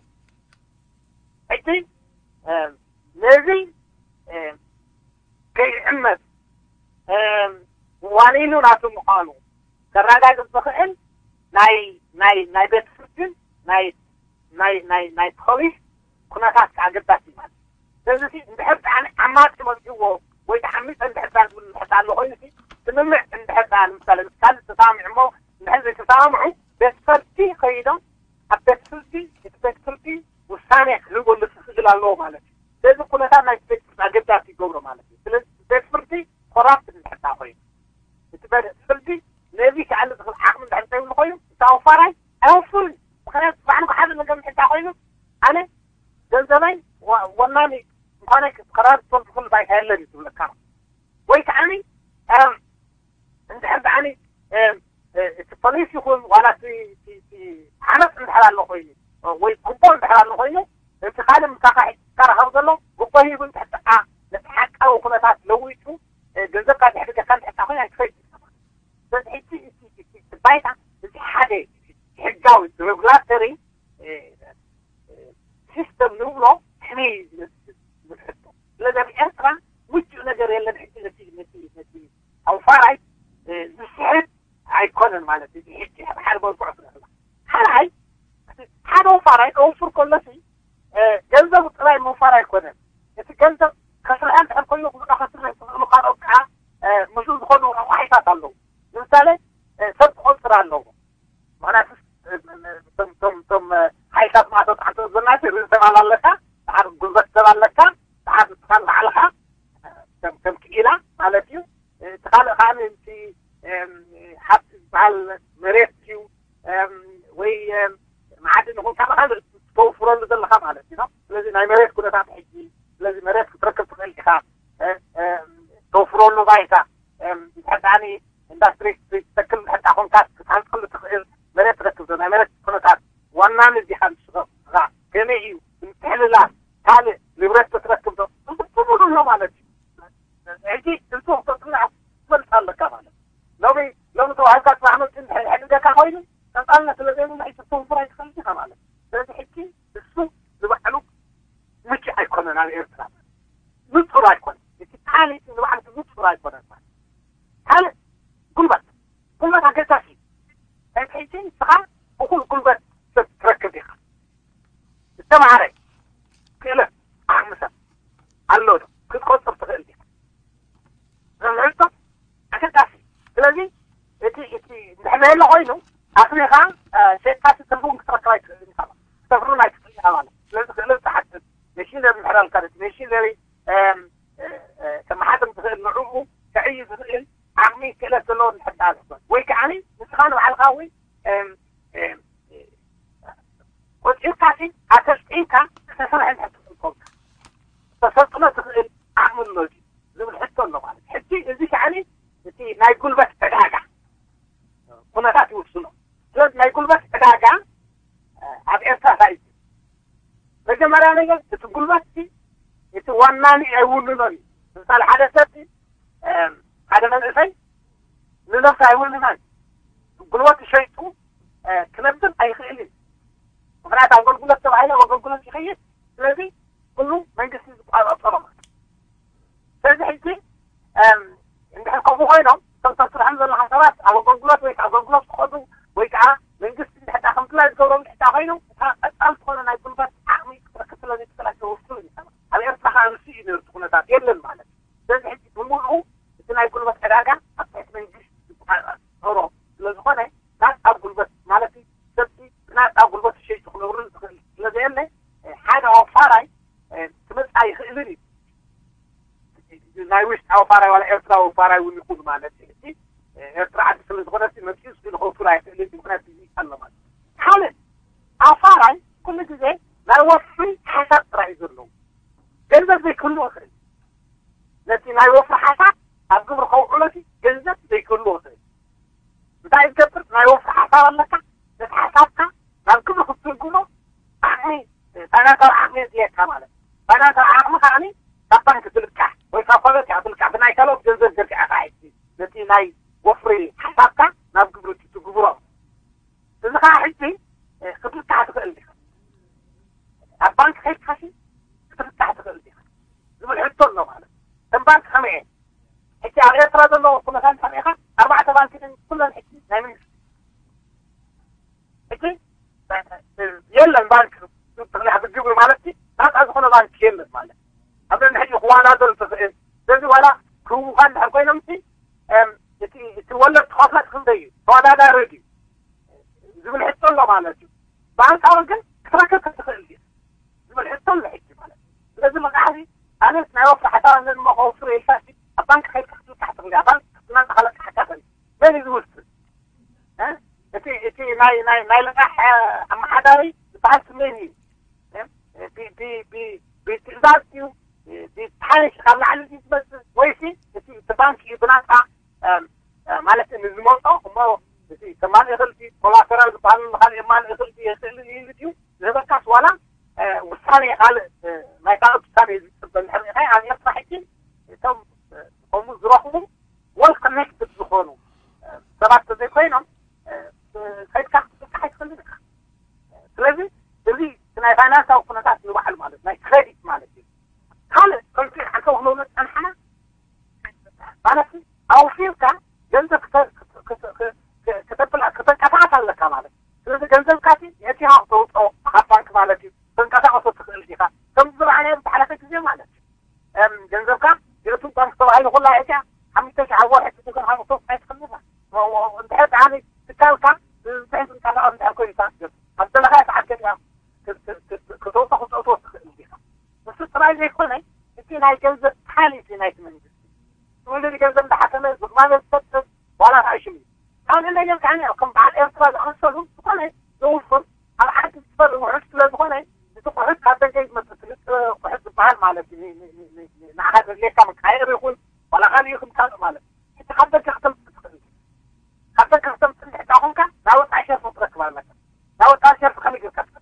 ሕጂ ነዚ ከይዕመት ዋኒኑ ናቱ ምዃኑ ከረጋግጽ ዝኽእል ናይ ናይ ናይ ቤት ፍርድን ናይ ናይ ናይ ናይ ፖሊስ ኩነታት ኣገዳሲ ማለት ስለዚ እንድሕር ጣዕሚ ዓማጺ መፅእዎ ወይ ተሓሚፀ እንድሕር ጣ ዝብል እንድሕር ኣሎ ኮይኑ ስምምዕ እንድሕር ጣ ንምሳሌ ምስ ካልእ ተሰማሚዑ እሞ እንድሕር ዘይተሰማምዑ ቤት ፍርዲ ከይዶም ኣብ ቤት ፍርዲ እቲ ቤት ፍርዲ ውሳኔ ክህበሉ ክኽእል ኣለዎ ማለት እዩ። ስለዚ ኩነታት ናይ ቤት ፍርዲ ኣገዳሲ ይገብሮ ማለት እዩ። ስለዚ ቤት ፍርዲ ኮራፕት እንድሕር ኮይኑ እቲ ቤት ፍርዲ ነዚ ክኣሊ ዝኽእል ዓቕሚ እንድሕር ዘይብሉ ኮይኑ እቲ ኣውፋራይ ኣይወፍርን። ምክንያቱ ባዕሉ ሓደ ነገር እንድሕር ኮይኑ ኣነ ገንዘበይ ወናኒ ምኳነ ክራር ትፈልጥ ኩሉ ባይታ የለን እዩ ትብለካ ወይ ከዓኒ እንድሕር ደኣኒ እቲ ፖሊስ ይኹን ዋላ ዓመፅ እንድሕር ኣሎ ኮይኑ ወይ ጉቦ እንድሕር ኣሎ ኮይኑ እቲ ካልእ ምሳኻ ሒዝካ ረኸብ ዘሎ ጉቦ ሂቡ እንድሕር ነቲ ሓቃዊ ኩነታት ለዊጡ ገንዘብካ ድሕሪ ገካ እንድሕር ኮይኑ ኣይትኸይድ በዚ ሕጂ ባይታ እዚ ሓደ ሕጋዊ ሬጉላተሪ ሲስተም ንብሎ ከመይ ዝብል ሕቶ ስለዚ ኣብ ኤርትራ ምቹእ ነገር የለን ሕጂ ነቲ ነቲ ነቲ ኣውፋራይ ዝስሕብ ኣይኮነን ማለት እዩ ሕጂ ኣብ ሓደ መልክዑ ስለላ ሓላይ ሓደ ኣውፋራይ ከውፍር ከሎሲ ገንዘቡ ጥራይ ምውፋር ኣይኮነን እቲ ገንዘብ ከስርሐ እንድሕር ኮይኑ ክብሎ ከስርሕ ዝኽእሉ ካልኦት ከዓ ምስኡ ዝኾኑ ረቋሒታት ኣለዉ ንምሳሌ ሰብ ክቆፅር ኣለዎ ምክንያቱ ቶም ሓይታት ማእቶ ጣዕቶ ዘናቲ ርእሰ ማል ኣለካ ተዓር ጉልበት ሰብ ኣለካ ተዓር ንስኻን ባዕልኻ ከም ክኢላ ማለት እዩ እቲ ካልእ ከዓ እቲ ሓብቲ ዝበሃል መሬት እዩ ወይ መዓድን ይኹን ካልእ ካልእ ተውፍረሉ ዘለካ ማለት እዩ ስለዚ ናይ መሬት ኩነታት ሕጂ ስለዚ መሬት ክትረክብ ትኽእል ኢኻ ተውፍረሉ ባይታ እንድሕር ኢንዳስትሪ ክትተክል እንድሕር ኮንካ ክትሃንፀሉ ትኽእል መሬት ትረክብ ዶ ናይ መሬት ኩነታት ዋና ንዚኻ ንስኻ ከመይ እዩ ምትሕልላፍ ካልእ ንብረት ክትረክብ ዶ ብሙሉ ኣሎ ማለት እዩ ሕጂ እሱ ክተፅናዕ ትፈልጥ ኣለካ ማለት ሎሚ ሎሚ ተዋሂብካ ፅባሕ መፅእ እንድሕር ይሕግዘካ ኮይኑ ቀፃልነት ስለ ዘይብሉ ኣይትተውፍሮ ኣይትፈልጥ ኢኻ ማለት ስለዚ ሕጂ እሱ ንባዕሉ ምቹእ ኣይኮነን ኣብ ኤርትራ ንፁር ኣይኮነን እቲ ካልእ ንባዕሉ ንፁር ኣይኮነን ማለት ካልእ ጉልበት ጉልበት ኣገዳሲ እዩ ሕጂ ንስኻ እኹል ጉልበት ሰብ ትረክብ ኢኻ ዝተማሃረ ክእለት ዓቕሚ ሰብ ኣሎ ዶ ክትቆፅር ትኽእል ዲኻ ዝምዕልቶ ኣገዳሲ ስለዚ እቲ እቲ እንድሕር ዘሎ ኮይኑ ኣኽሊኻ ሸጥካ ትርፉ ክትረክብ ኣይትኽእል ኢኻ ክትሰፍሩን ኣይትኽእል ኢኻ ማለት ስለዚ ክእለት ትሓትት መሽነሪ እንድሕር ኣልካ ነቲ መሽነሪ ከመሓድር ዝኽእል ንዕኡ ክዕይ ዝኽእል ዓቕሚ ክእለት ዘለዎ እንድሕር ደኣ ዝኽእል ወይ ከዓ ንስኻ ንባዕልኻ እውን ቆፂርካ ሲ ኣሰልጢንካ ክተሰርሐ እንድሕር ትኽእል ኮንካ ተሰልጥኖ ትኽእል ዓቕሚ ኣሎ ድዩ ዝብል ሕቶ ኣሎ ማለት ሕጂ እዚ ከዓ እቲ ናይ ጉልበት ዕዳጋ ኩነታት ይውስኖ ስለዚ ናይ ጉልበት ዕዳጋ ኣብ ኤርትራ እንታይ እዩ መጀመርያ ነገር እቲ ጉልበት እቲ ዋናኒ ኣይውንኖን እዩ ምሳሌ ሓደ ሰብ ሓደ መንእሰይ ንነብሱ ኣይውንናን ጉልበቱ ሸይጡ ክነብር ኣይኽእል እዩ ምክንያቱ ኣገልግሎት ተባሂለ ኣገልግሎት ይኸይድ ስለዚ ኩሉ መንግስቲ ዝቆፃፀሮ ስለዚ ሕጂ እንድሕር ከምኡ ኮይኖም እቶም ተስርሖም ዘለካ ሰባት ኣብ ኣገልግሎት ወይ ኣገልግሎት ክኸዱ ወይ ከዓ መንግስቲ እንድሕር ከምትላይ ዝገብሮም እንድሕር ኮይኑ እታ ቀፃል ዝኾነ ናይ ጉልበት ዓቕሚ ክትረክብ ስለ ዘይትኽእል ኣይተወፍሩ እዩ ኣብ ኤርትራ ከዓ ንሱ እዩ ነርቲ ኩነታት የለን ማለት እዩ ስለዚ ሕጂ ብምሉኡ እቲ ናይ ጉልበት ዕዳጋ ኣብ ትሕቲ መንግስቲ ዝቆፃፀሮ ስለዝኾነ ናፃ ጉልበት ማለት እዩ ሰብቲ ብናፃ ጉልበት ሸይጡ ክነብሩ ዝኽእል ስለዘየለ ሓደ ኣውፋራይ ዝብል እዩ። ናይ ውሽጣዊ ፋራይ ዋላ ኤርትራዊ ፋራይ እውን ይኹን ማለት እዩ። እቲ ኤርትራ ዓዲ ስለ ዝኾነት መፂኡ ንኸውፍር ኣይኽእልን እዩ። ምክንያቱ እዚ ኣሎ ማለት ካልእ ኣፋራይ ኩሉ ግዜ ናይ ወፍሪ ሓሳብ ጥራይ እዩ ዘለዎ። ገንዘብ ዘይክህልዎ ይኽእል። ነቲ ናይ ወፍሪ ሓሳብ ኣብ ግብሪ ከውዕሎ ገንዘብ ዘይክህልዎ ይኽእል። እንታይ ዝገብር ናይ ወፍሪ ሓሳብ ኣለካ፣ ነቲ ሓሳብካ ናብ ግብሪ ክትትርጉሞ ዓቕሚ፣ ፋይናንሳዊ ዓቕሚ የድልየካ ማለት። ፋይናንሳዊ ዓቕሚ ከዓኒ ካብ ባንክ ትልቃሕ ወይ ካብ ፋብሪካ ትልቃሕ፣ ብናይ ካልኦት ገንዘብ ገዚእካ ኢኻ ሕጂ ነቲ ናይ ወፍሪ ሓሳብካ ናብ ግብሪ ትትግብሮ። እዚ ከዓ ሕጂ ክትልቃሕ ትኽእል ዲኻ? ኣብ ባንክ ከይድካ ክትልቃሕ ትኽእል ዲኻ ዝብል ሕቶ ኣሎ ማለት። ከም ባንክ ከመይ እየን ሕጂ ኣብ ኤርትራ ዘለዎ ኩነታት ሰሚዕኻ? ኣርባዕተ ባንክ ኩለን ሕጂ ናይ መንግስቲ ሕጂ የለን ባንክ ትኽልሕ ብግብሪ ማለት ናፃ ዝኾነ ባንክ የለን ማለት። ኣብ ነን ሕጂ ክዋዳደሩ ትኽእል። ስለዚ ዋላ ክህቡኻ እንድሕር ኮይኖም እቲ ወለድ ትኸፍሎ ክንደይ እዩ ተወዳዳሪ ድዩ ዝብል ሕቶ ኣሎ ማለት እዩ። ብኣንፃሩ ግን ክትረክብ ክትኽእል ድዩ ዝብል ሕቶ ኣሎ ሕጂ ማለት እዩ። ስለዚ መቃሕዚ ኣነት ናይ ወፍሪ ሓሳብ ኣለኒ እሞ ከወፍር ኢልካ ኣብ ባንክ ከይድካ ክትልቃሕ ትኽእል፣ ኣብ ባንክ ክትናፃ ከለካ ሓካፈል መን እዩ ዝውስን? እቲ እቲ ናይ ናይ ናይ ልቃሕ ኣመሓዳሪ ዝበሃል ስሜን እዩ። ብትእዛዝ እዩ ብሓይሽ ካብ ላዕሊ ዝመፅእ ወይሲ እቲ እቲ ባንክ እዩ ብናፃ ማለት ንዝመፆ እሞ እቲ ተማን ይኽእል ኮላተራል ዝበሃል ካልእ የማን ይኽእል የኽእል ኢሉ ድዩ ዝህበካስ ዋላ ውሳኔ ካልእ ናይ ካልኦት ውሳኔ ዝፅበ እንድሕር ሪኢኻ ኣብ ኤርትራ ሕጂ እቶም ከምኡ ዝረኽቡ ወል ኮኔክትድ ዝኾኑ ሰባት ተዘይኮይኖም ከድካ ክትብቃሕ ኣይትኽእልን ኢኻ። ስለዚ እዚ ናይ ፋይናንሳዊ ኩነታት ንባዕሉ ማለት ናይ ክሬዲት ማለት እዩ። ካልእ ከምቲ ሓንተ ክነብሎ ፀንሓና ማለት ኣውፊርካ ገንዘብ ክተብላ ክተንቀሳቐስ ኣለካ ማለት። ስለዚ ገንዘብካ ነቲ ሃብተውፅኦ ካብ ባንክ ማለት እዩ ተንቀሳቐሶ ትኽእል ዲኻ? ከም ዝረኣናዮ ብዝሓለፈ ግዜ ማለት እዩ። ገንዘብካ የእቱ ባንክ ተባሂሉ ኩላ እቲያ ሓሙሽተ ሺሕ ኣብ ወርሒ ክትልካ ሃብቶ ኣይትኽልካ። እንድሕር ደኣ ትካልካ ብዝሕ ዝንቀሳቐስ እንድሕር ኮይኑ ኣብ ዘለኻዮ ሰዓት ገዲያ ክትወፅኦ ክትፀትዎ ትኽእል ዲኻ? ንሱ ጥራይ ዘይኮነ እቲ ናይ ገንዘብ ፓሊሲ ናይቲ መንግስቲ ትውልዲ ገንዘብ እንዳሓተመ ዝቕባበ ዝሰጥር ዋላ ከዓ ሽም እዩ። ካልእ ነገር ከዓ ከም በዓል ኤርትራ ዝኣመሰሉ ዝኾነ ዘውፍር ኣብ ዓዲ ዝፈሪ ውሑድ ስለ ዝኾነ እቲ ቁሑት ካብ ደገ ዝመፅእ ፍልጥ ቁሑት ዝበሃል ማለት እዩ። ንዓኻ ዘድልየካ መቃየር ይኹን ዋላ ካልእ ይኹን ካልእ ማለት እቲ ካብ ደገ ክተምፅእ ትኽእል። ካብ ደገ ክተምፅእ እንድሕር ደኣ ኮንካ ናይ ወፃኢ ሸርፊ ክትረክብ ኣለካ። ናይ ወፃኢ ሸርፊ ከመይ ጌርካ ትረክብ?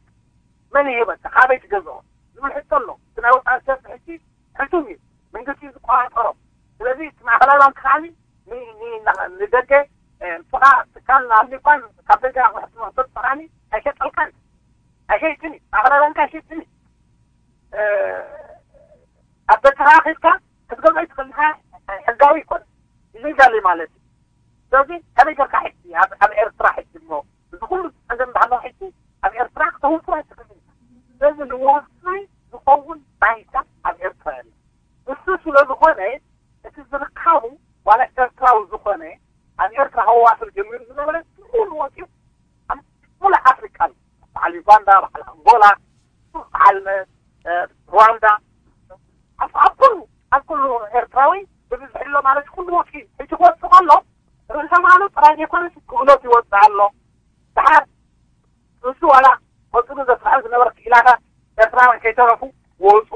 መን ይህበካ? ካበይ ትገዝኦ? ዝብል ሕቶ ኣሎ። እቲ ናይ ወፃኢ ሸርፊ ሕጂ ሕቱም እዩ። መንግስቲ እዩ ዝቆፃፀሮ። ስለዚ እቲ ማእኸላይ ባንክ ከዓ ንደገ ንስኻ ትካል ንኣብሊ እኳ ካብ ደገ ኣቑሑት ትመርቶ ጥራኒ ኣይሸጠልካን ኣይሸይጥን እዩ። ማእኸላይ ባንክ ኣይሸይጥን እዩ። ኣብ በትኻ ኺድካ ክትገዝኦ ትኽእል ኢኻ። ሕጋዊ ይኮነ ኢሊጋል ማለት እዩ። ስለዚ ከመይ ጌርካ ሕጂ ኣብ ኤርትራ ሕጂ እሞ እዚ ኩሉ ፀገም እንዳሃለወ ሕጂ ኣብ ኤርትራ ክተውፍር ኣይትኽእልን ኢኻ። ስለዚ ንወፍሪ ዝኸውን ባይታ ኣብ ኤርትራ የለን። እሱ ስለ ዝኾነ እቲ ዝርካቡ ዋላ ኤርትራዊ ዝኾነ ኣብ ኤርትራ ከዋፍር ጀሚሩ ዝነበረ ኩሉ ወፂኡ ኣብ ሙሉእ ኣፍሪቃ ኣሎ። በዓል ዩጋንዳ፣ በዓል ኣንጎላ፣ በዓል ሩዋንዳ ኣብ ኩሉ ኣብ ኩሉ ኤርትራዊ ብብዝሒ ኣሎ ማለት ኩሉ ወፂኡ ሕጂ ክወፅእ ከሎ ርእሰ ማሉ ጥራይ ዘይኮነስ ክእለት ይወፅእ ኣሎ። ደሓር ንሱ ዋላ ቆፅሉ ዘስርሖ ዝነበረ ክኢላታት ኤርትራውያን ከይተረፉ ወፁ።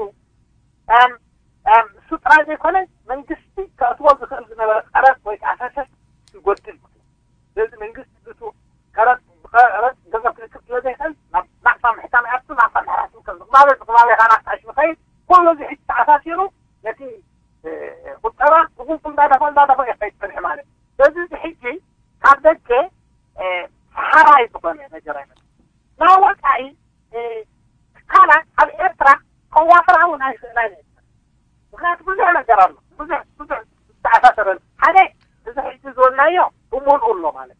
እሱ ጥራይ ዘይኮነ መንግስቲ ከእትዎ ዝኽእል ዝነበረ ቀረፅ ወይ ከዓ ፈሰስ ይጎድል። ስለዚ መንግስቲ ዝቱ ቀረፅ ብቀረፅ ገንዘብ ክእክብ ስለ ዘይኽእል ናብ ናቕፋ ምሕታም ይኣቱ፣ ናቕፋ ምሕራስ ከም ዝቕባበ ዝቕባበ ኢኻ ናቕፋ ሽምኸይድ ኩሉ እዚ ሕጂ ተኣሳሲሩ ነቲ ቁጠባ ብቁልቁል እንዳደፈ እንዳደፈ ይኸይድ ፀንሑ ማለት። ስለዚ እዚ ሕጂ ካብ ደገ ሰሓራይ ዝኾነ ነገር ኣይመፅእ። ናብ ወፃኢ ትካላት ኣብ ኤርትራ ከዋፍራ እውን ኣይኽእላ እየን። ምክንያቱ ብዙሕ ነገር ኣሎ፣ ብዙሕ ብዙሕ ዝተኣሳሰረ ሓደ እዚ ሕጂ ዝበልናዮ ብሙሉኡ ኣሎ ማለት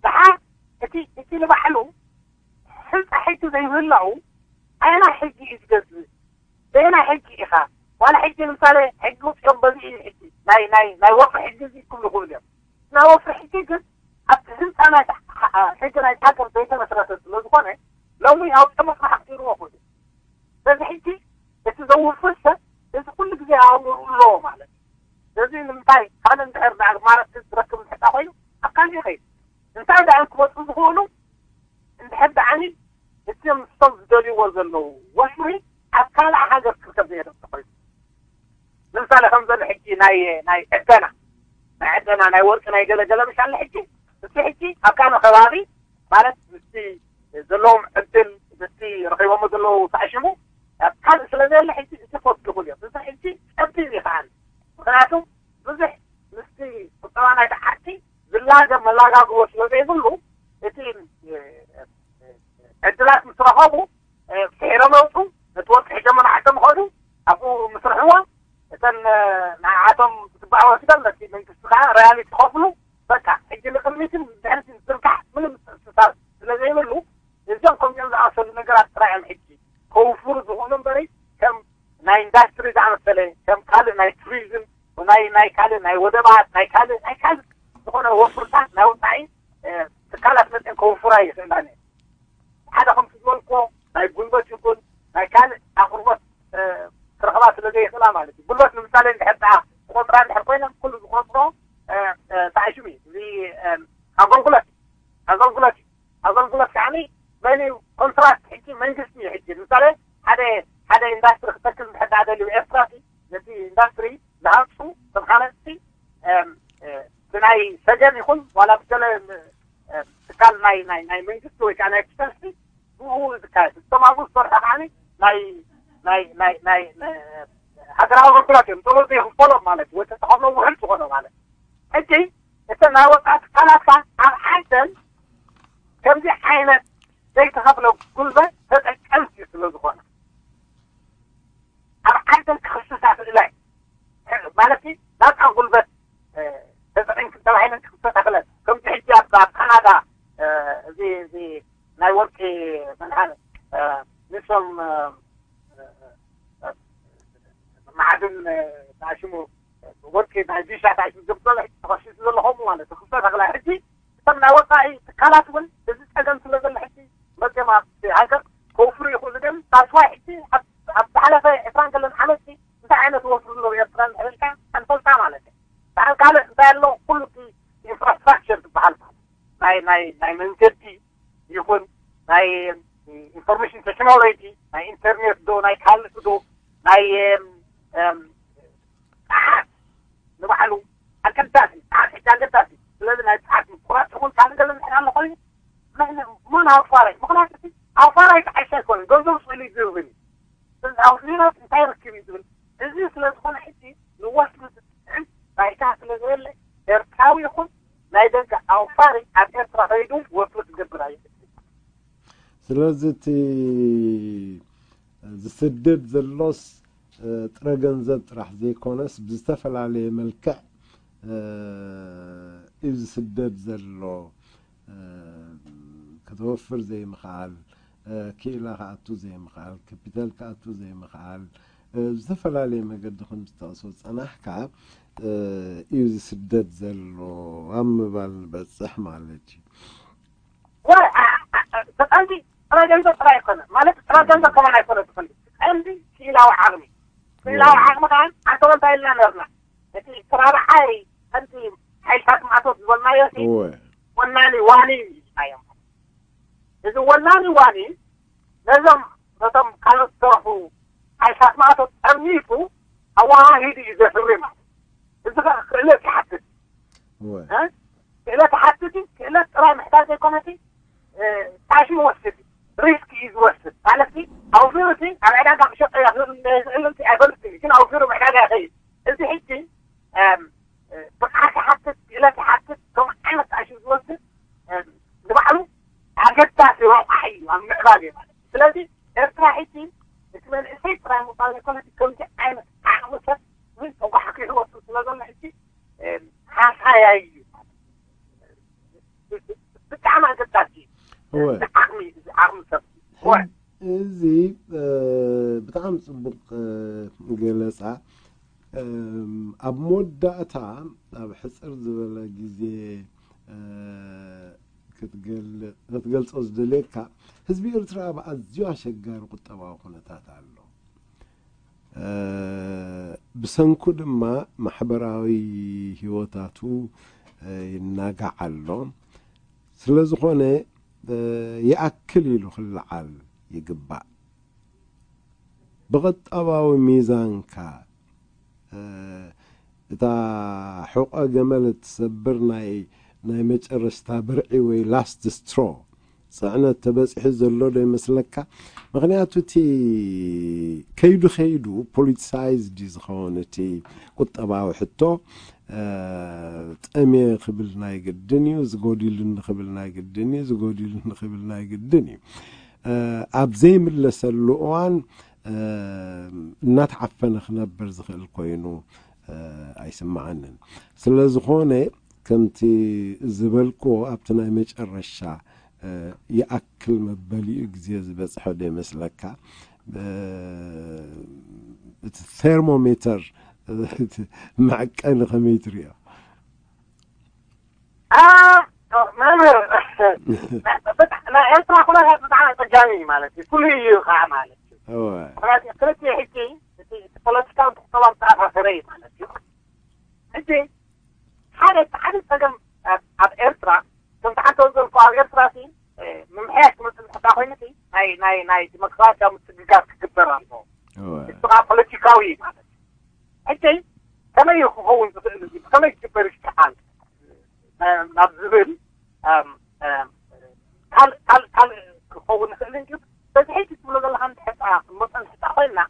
ደሓር እቲ እቲ ንባዕሉ ህንፃ ሕጊ ዘይምህላው ኣየናይ ሕጊ እዩ ዝገዝእ? በየናይ ሕጊ ኢኻ? ዋላ ሕጊ ንምሳሌ ሕጊ ውፅኦም በዚ እዩ ሕጊ ናይ ናይ ናይ ወፍሪ ሕጊ እዚ ክብሉ ክብሉ እዮም። ናይ ወፍሪ ሕጊ ግን ኣብቲ ህንፃ ናይ ሕጊ ናይ ሃገር ዘይተመስረተ ስለ ዝኾነ ሎሚ ኣውፅኦም መፅናሕቲ ይርዎ ክብሉ በዚ ሕጂ እቲ ዘውፍር ሰብ እዚ ኩሉ ግዜ ኣእምሩ ኣለዎ ማለት እዩ። እዚ ንምንታይ ካልእ እንድሕር ዳ-፣ ማለት ዝረክብ እንድሕር ዳ ኮይኑ ኣብ ካልእ ይኸይድ። እንታይ ደኣ ክመፁ ዝኽእሉ እንድሕር ደኣኒ እቲኦም ንሶም ዝደልይዎ ዘለዉ ወፍሪ ኣብ ካልእ ሃገር ክርከብ ዘየደሊ ኮይኑ፣ ንምሳሌ ከም ዘሎ ሕጂ ናይ፣ ናይ ዕደና፣ ናይ ዕደና፣ ናይ ወርቂ፣ ናይ ገለገለ ምሽ ኣሎ ሕጂ። እቲ ሕጂ ኣብ ካልእ ከባቢ ማለት ምስቲ ዘለዎም ዕድል፣ ምስቲ ረኺቦሞ ዘለዉ ሳዕሽሙ ኣብ ካልእ ስለ ዘየለ ሕጂ እቲ ክወስድ ይኽእሉ እዮም። እዚ ሕጂ ጸቢብ ይኸኣል። ምኽንያቱ ብዙሕ ምስቲ ቁጠባ ናይቲ ዓዲ ዝላገብ መላጋግቦ ስለ ዘይብሉ እቲ ዕድላት ምስ ረኸቡ፣ እ፣ ስዒሮም የውፁ፣ ነቲ ወርቂ ሒዞሞ ንዓዶም ይኸዱ፣ ኣብኡ ምስ ረኽብዎ እተን፣ እ፣ ንዓቶም ዝግባእ ወሲዶም ነቲ መንግስቲ ከዓ ሮያሊቲ ይኸፍሉ። በቃ ሕጂ ንቕድሚትን ንድሕሪትን ዝዝርጋሕ ምንም ምትእስሳር ስለ ዘይብሉ እዞም ከምዚኦም ዝኣመሰሉ ነገራት ጥራይ እዮም ሕጂ ከውፍሩ ዝኽእሉ እምበሪ ከም ናይ ኢንዳስትሪ ዝኣመሰለ ከም ካልእ ናይ ቱሪዝም ናይ፣ ናይ ካልእ ናይ ወደባት ናይ ካልእ ናይ ካልእ ዝኾነ ወፍርታት ናይ ወፃኢ፣ እ፣ ትካላት መፅአን ከውፍራ ይኽእላን እየን። ሓደ ከምቲ ዝበልክዎ ናይ ጉልበት ይኹን ናይ ካልእ ኣቕርቦት፣ እ፣ ክረኽባ ስለ ዘይኽእላ ማለት እዩ። ጉልበት ንምሳሌ እንድሕር ደኣ ዝቆፅራ እንድሕር ኮይነን ኩሉ ዝቆፅሮ፣ እ፣ እ፣ እንታይ ሽሙ እዩ? እዚ፣ እ፣ ኣገልግሎት፣ ኣገልግሎት እዩ። ኣገልግሎት ከዓኒ መን እዩ? ኮንትራክት ሕጂ መንግስቲ እዩ። ሕጂ ንምሳሌ ሓደ፣ ሓደ ኢንዳስትሪ ክተክል እንድሕር ደኣ ደልዩ ኤርትራ እቲ ነቲ ኢንዳስትሪ ዝሃንፁ፣ እቶም ሃነፅቲ፣ እም፣ እ፣ ብናይ ሰገን ይኹን ዋላ ብገለ፣ እም፣ ትካል ናይ፣ ናይ፣ ናይ መንግስቲ ወይ ከዓ ናይ ኤክስፐንሲ ብኡ ዝካየድ። እቶም ኣብኡ ዝሰርሑ ከዓኒ ናይ፣ ናይ፣ ናይ፣ ናይ፣ እ፣ ሃገራዊ ኣገልግሎት እዮም። ጸሎት ዘይኽፈሎም ማለት እዩ። ወይ ተተኸፍሎ ውሕድ ዝኾነ ማለት እዩ። ሕጂ እተን ናይ ወጻኢ ትካላት ከኣ ኣብ ዓደን ከምዚ ዓይነት ዘይተኸፍለ ጉልበት ተጠቀምቲ ስለ ዝኾነ ኣብ ዓደን ክኽስሳ ክእላ እዩ። ማለት ናፃ ጉልበት፣ እ፣ ተጠቂምክን ተባሂለን ክኽሰሳ ክእላ። ከምዚ ሕጂ ኣብ፣ ኣብ ካናዳ፣ እ፣ እዚ፣ እዚ ናይ ወርቂ መንሃል፣ እ፣ ንሶም፣ እ፣ እ፣ መዓድን፣ እ፣ ተኣሽሙ ወርቂ ናይ ቪሻ ተኣሽሙ ዘብሎ ሕጂ ተኸሲሱ ዘሎ ከምኡ ማለት እዩ። ክኽሰሳ ክእላ። ሕጂ እቶም ናይ ወፃኢ ትካላት እውን እዚ ፀገም ስለ ዘሎ ሕጂ መፅኦም ኣብቲ ሃገር ከውፍሩ ይኽእሉ ድዮም? ታስዋይ ሕጂ ኣብ፣ ኣብ ዝሓለፈ ዕስራን ገለን ዓመት እንታይ ዓይነት ወፍሪ ኣለዉ ኤርትራ እንድሕር ኢልካ ኣንፈልጣ ማለት እዩ። በዓል ካልእ እንታይ ኣሎ? ኩሉ እቲ ኢንፍራስትራክቸር ዝበሃል ማለት ናይ፣ ናይ፣ ናይ መንገዲ ይኹን ናይ ኢንፎርሜሽን ቴክኖሎጂ፣ ናይ ኢንተርኔት ዶ፣ ናይ ካልእ ዶ፣ ናይ፣ እም፣ እም፣ ጸዓት ንባዕሉ ኣገዳሲ፣ ጸዓት ሕጂ ኣገዳሲ። ስለዚ ናይ ጸዓት ምቁራጽ ይኹን ካልእ ገለ እንድሕር ኣሎ ኮይኑ፣ ንሕና መን ኣውፋራይ? ምኽንያቱ እቲ ኣውፋራይ ክዓይሽ ኣይኮነን፣ ገንዘቡ ስእሉ እዩ ዝህብን እዩ። ስለዚ ኣውፊሩስ እንታይ ይረክብ እዩ ዝብል። እዚ ስለ ዝኾነ ሕጂ ንወፍሪ ዝጥዕም ባይታ ስለ ዘየለ፣ ኤርትራዊ ይኹን ናይ ደገ ኣውፋሪ ኣብ ኤርትራ ከይዱ ወፍሪ ክገብር ኣይኽእልን። ስለዚ እቲ ዝስደድ ዘሎስ፣ እ፣ ጥረ ገንዘብ ጥራሕ ዘይኮነስ ብዝተፈላለየ መልክዕ፣ እ፣ እዩ ዝስደድ ዘሎ። እ፣ ከተወፍር ዘይምኽኣል፣ እ፣ ክኢላ ክኣቱ ዘይምኽኣል፣ ካፒታል ክኣቱ ዘይምኽኣል፣ እ፣ ብዝተፈላለየ መገዲ ከም ዝጠቕሶ ዝጸናሕካ፣ እ፣ እዩ ዝስደድ ዘሎ ኣብ ምባል ንበጽሕ ማለት እዩ። ወ-፣ ኣ-፣ ኣ-፣ ኣ-፣ ብቐንዲ ጥረ ገንዘብ ጥራይ ኣይኮነን። ማለት ጥረ ገንዘብ ከማን ኣይኮነን ብቐንዲ። ቀንዲ ክኢላዊ ዓቕሚ። ክኢላዊ ዓቕሚ ከኣ ኣንተ እንታይ ኢልና ነርና? እቲ እቲ ራብዓይ ቀንዲ ሓይልታት ማእቶት ዝበልናዮ፣ እዚ እወ። ወናኒ ዋኒ ኢልናዮም። እዚ ወናኒ ዋኒ ነዞም፣ ነቶም ካልኦት ዝተረፉ ሓይልታት ማእቶት ጠርኒፉ ኣወሃሂዱ እዩ ዘፍሪ ማለት። እዚ ኸ ክእለት ይሓትት። እወ። እ? ክእለት ይሓትት እዩ። ክእለት ጥራይ ምሕታት ዘይኮነሲ፣ እ፣ ታሽ ይወስድ፣ ሪስክ እዩ ዝወስድ። ማለት ሲ፣ ኣውፊሩ ሲ፣ ኣብ ዕዳጋ ክሸጦ ይኽእል፣ ይኽእል ሲ ኣይፈልጥን እዩ። ግን ኣውፊሩ ብዕዳጋ ይኸይድ። እዚ ሕጂ፣ እም፣ እ፣ ብቕዓት ይሓትት፣ ክእለት ይሓትት፣ ከም ዓይነት ታሽ ዝወስድ፣ እም፣ ንባዕሉ ኣገዳሲ ረቋሒ እዩ ኣብ ምዕባለ ማለት። ስለዚ ኤርትራ ሕጂ እቲ መንእሰይ ጥራይ ምባል ኣይኮነስ፣ ከምዚ ዓይነት ዓቕሚ ሰብ እውን ተጓሕጒሑ ወፂኡ ስለ ዘሎ ሕጂ፣ እ፣ ሃሳያይ እዩ። ብጣዕሚ ኣገዳሲ እዩ። እወ። እዚ ዓቕሚ፣ እዚ ዓቕሚ ሰብ። እወ። እዚ፣ እ፣ ብጣዕሚ ጽቡቕ፣ እ፣ ገለጻ። እም፣ ኣብ መወዳእታ ኣብ ሕጽር ዝበለ ግዜ፣ እ፣ ክትገል-፣ ክትገልጾ ዝደልየካ፣ ህዝቢ ኤርትራ ኣብ ኣዝዩ ኣሸጋሪ ቁጠባዊ ኩነታት ኣሎ። እ፣ ብሰንኩ ድማ ማሕበራዊ ህይወታቱ ይናጋዕ ኣሎ። ስለ ዝኾነ ይኣክል ኢሉ ክለዓል ይግባእ። ብቐጠባዊ ሚዛንካ እታ ሑቐ ገመል እትሰብር ናይ ናይ መጨረሽታ ብርዒ ወይ ላስት ስትሮ ጽዕነት ተበጺሑ ዘሎ ዶ ይመስለካ? ምኽንያቱ እቲ ከይዱ ከይዱ ፖሊቲሳይዝድ እዩ ዝኸውን እቲ ቁጠባዊ ሕቶ። ጠምየ ክብል ናይ ግድን እዩ፣ ዝጎዲሉኒ ክብል ናይ ግድን እዩ፣ ዝጎዲሉኒ ክብል ናይ ግድን እዩ። ኣብ ዘይምለሰሉ እዋን እናተዓፈነ ክነብር ዝኽእል ኮይኑ ኣይስምዓንን። ስለ ዝኾነ ከምቲ ዝበልክዎ ኣብቲ ናይ መጨረሻ ይኣክል መበሊኡ ግዜ ዝበጽሐ ዶ ይመስለካ? እቲ ቴርሞሜተር መዐቀኒ ከመይ ትሪኦ? መምህር፣ ናይ ኤርትራ ኩነታት ብጣዕሚ ኣጸጋሚ እዩ ማለት እዩ። ፍሉይ እዩ ከዓ ማለት እዩ። ምክንያቱ ክልቲኡ ሕጂ እቲ ፖለቲካዊ ተኸተሎ ዝተኣሳሰረ እዩ ማለት እዩ። ሕጂ ሓደ ሓደ ጸገም ኣብ ኤርትራ፣ ከም ተሓተው ዘልኩ ኣብ ኤርትራ ሲ ምምሕያሽ ክመፅእ እንተዳ ኮይኑሲ ናይ ናይ ናይ ዲሞክራሲያዊ ምስግጋር ክግበር ኣለዎ። እሱ ከዓ ፖለቲካዊ ማለት እዩ። ሕጂ ከመይ እዩ ክኸውን ዝኽእል፣ እዚ ብከመይ ክግበር ይከኣል ናብ ዝብል ካልእ ካልእ ካልእ ክኸውን ይኽእል እንጂ፣ በዚ ሕጂ ትብሎ ዘለካ እንድሕር መፀን ሕፃ ኮይንና፣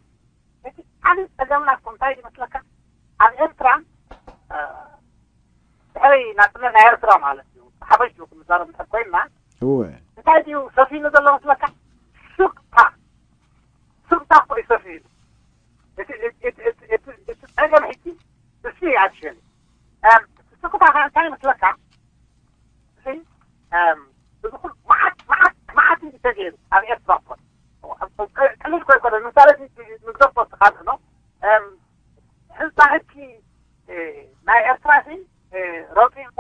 እቲ ዓብዪ ፀገምና እኮ እንታይ ይመስለካ? ኣብ ኤርትራ ድሕሪ ናፅነት ናይ ኤርትራ ማለት እዩ፣ ሓፈሽ ክንዛረብ እንድሕር ኮይንና፣ እወ እንታይ ድዩ ሰፊኑ ዘሎ መስለካ? ሱቅታ። ሱቅታ እኮ እዩ ሰፊኑ። እቲ ጸገም ሕጂ እሱ እዩ ኣክሽን። ሱቅታ ከ እንታይ ይመስለካ? እዚ እዚ ኩሉ መዓት መዓት መዓት እዩ ተገይሩ ኣብ ኤርትራ እኮ። ቀሊል እኮ ኣይኮነን። ምሳሌ ንግደፎ እስኻ ንሕኖ ህንፃ ህጂ ናይ ኤርትራ ሲ ረቂቑ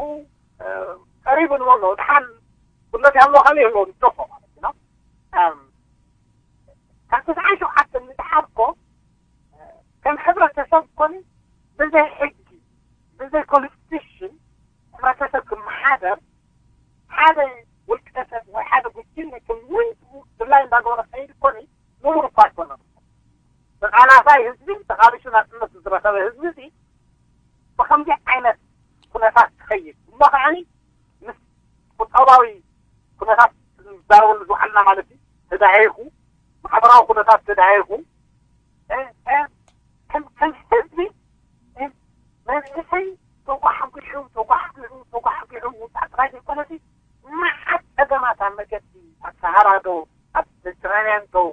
ቀሪቡ ንበሎ ድሓን ጉድለት ያለው ካለ የለውም ይገፎ ማለት ነው። ካብ ተስዓን ሸውዓተን ንድሓር እኮ ከም ሕብረተሰብ ኮነ ብዘይ ሕጊ ብዘይ ኮንስቲቱሽን ሕብረተሰብ ክመሓደር ሓደ ውልቀ ሰብ ወይ ሓደ ጉጅለ ከም ውንቱ ድላይ እንዳገበረ ክኸይድ ኮነ ንቡር እኳ ኣይኮነን። ተቓላሳይ ህዝቢ ተቓሊሱ ናፅነቱ ዝረኸበ ህዝቢ እዚ ብኸምዚ ዓይነት ኩነታት ክኸይድ እሞ ከዓኒ ምስ ቁጠባዊ ኩነታት ዝዛረበሉ ዝውዓልና ማለት እዩ። ተዳሂኹ ማሕበራዊ ኩነታት ተዳሂኹ ከም ህዝቢ መንእሰይ ተጓሕጒሑ ተጓሕጒሑ ተጓሕጒሑ ምውፃእ ጥራይ ዘይኮነሲ መዓት ፀገማት ኣብ መገዲ ኣብ ሰሃራ ዶ ኣብ ሜዲትራንያን ዶ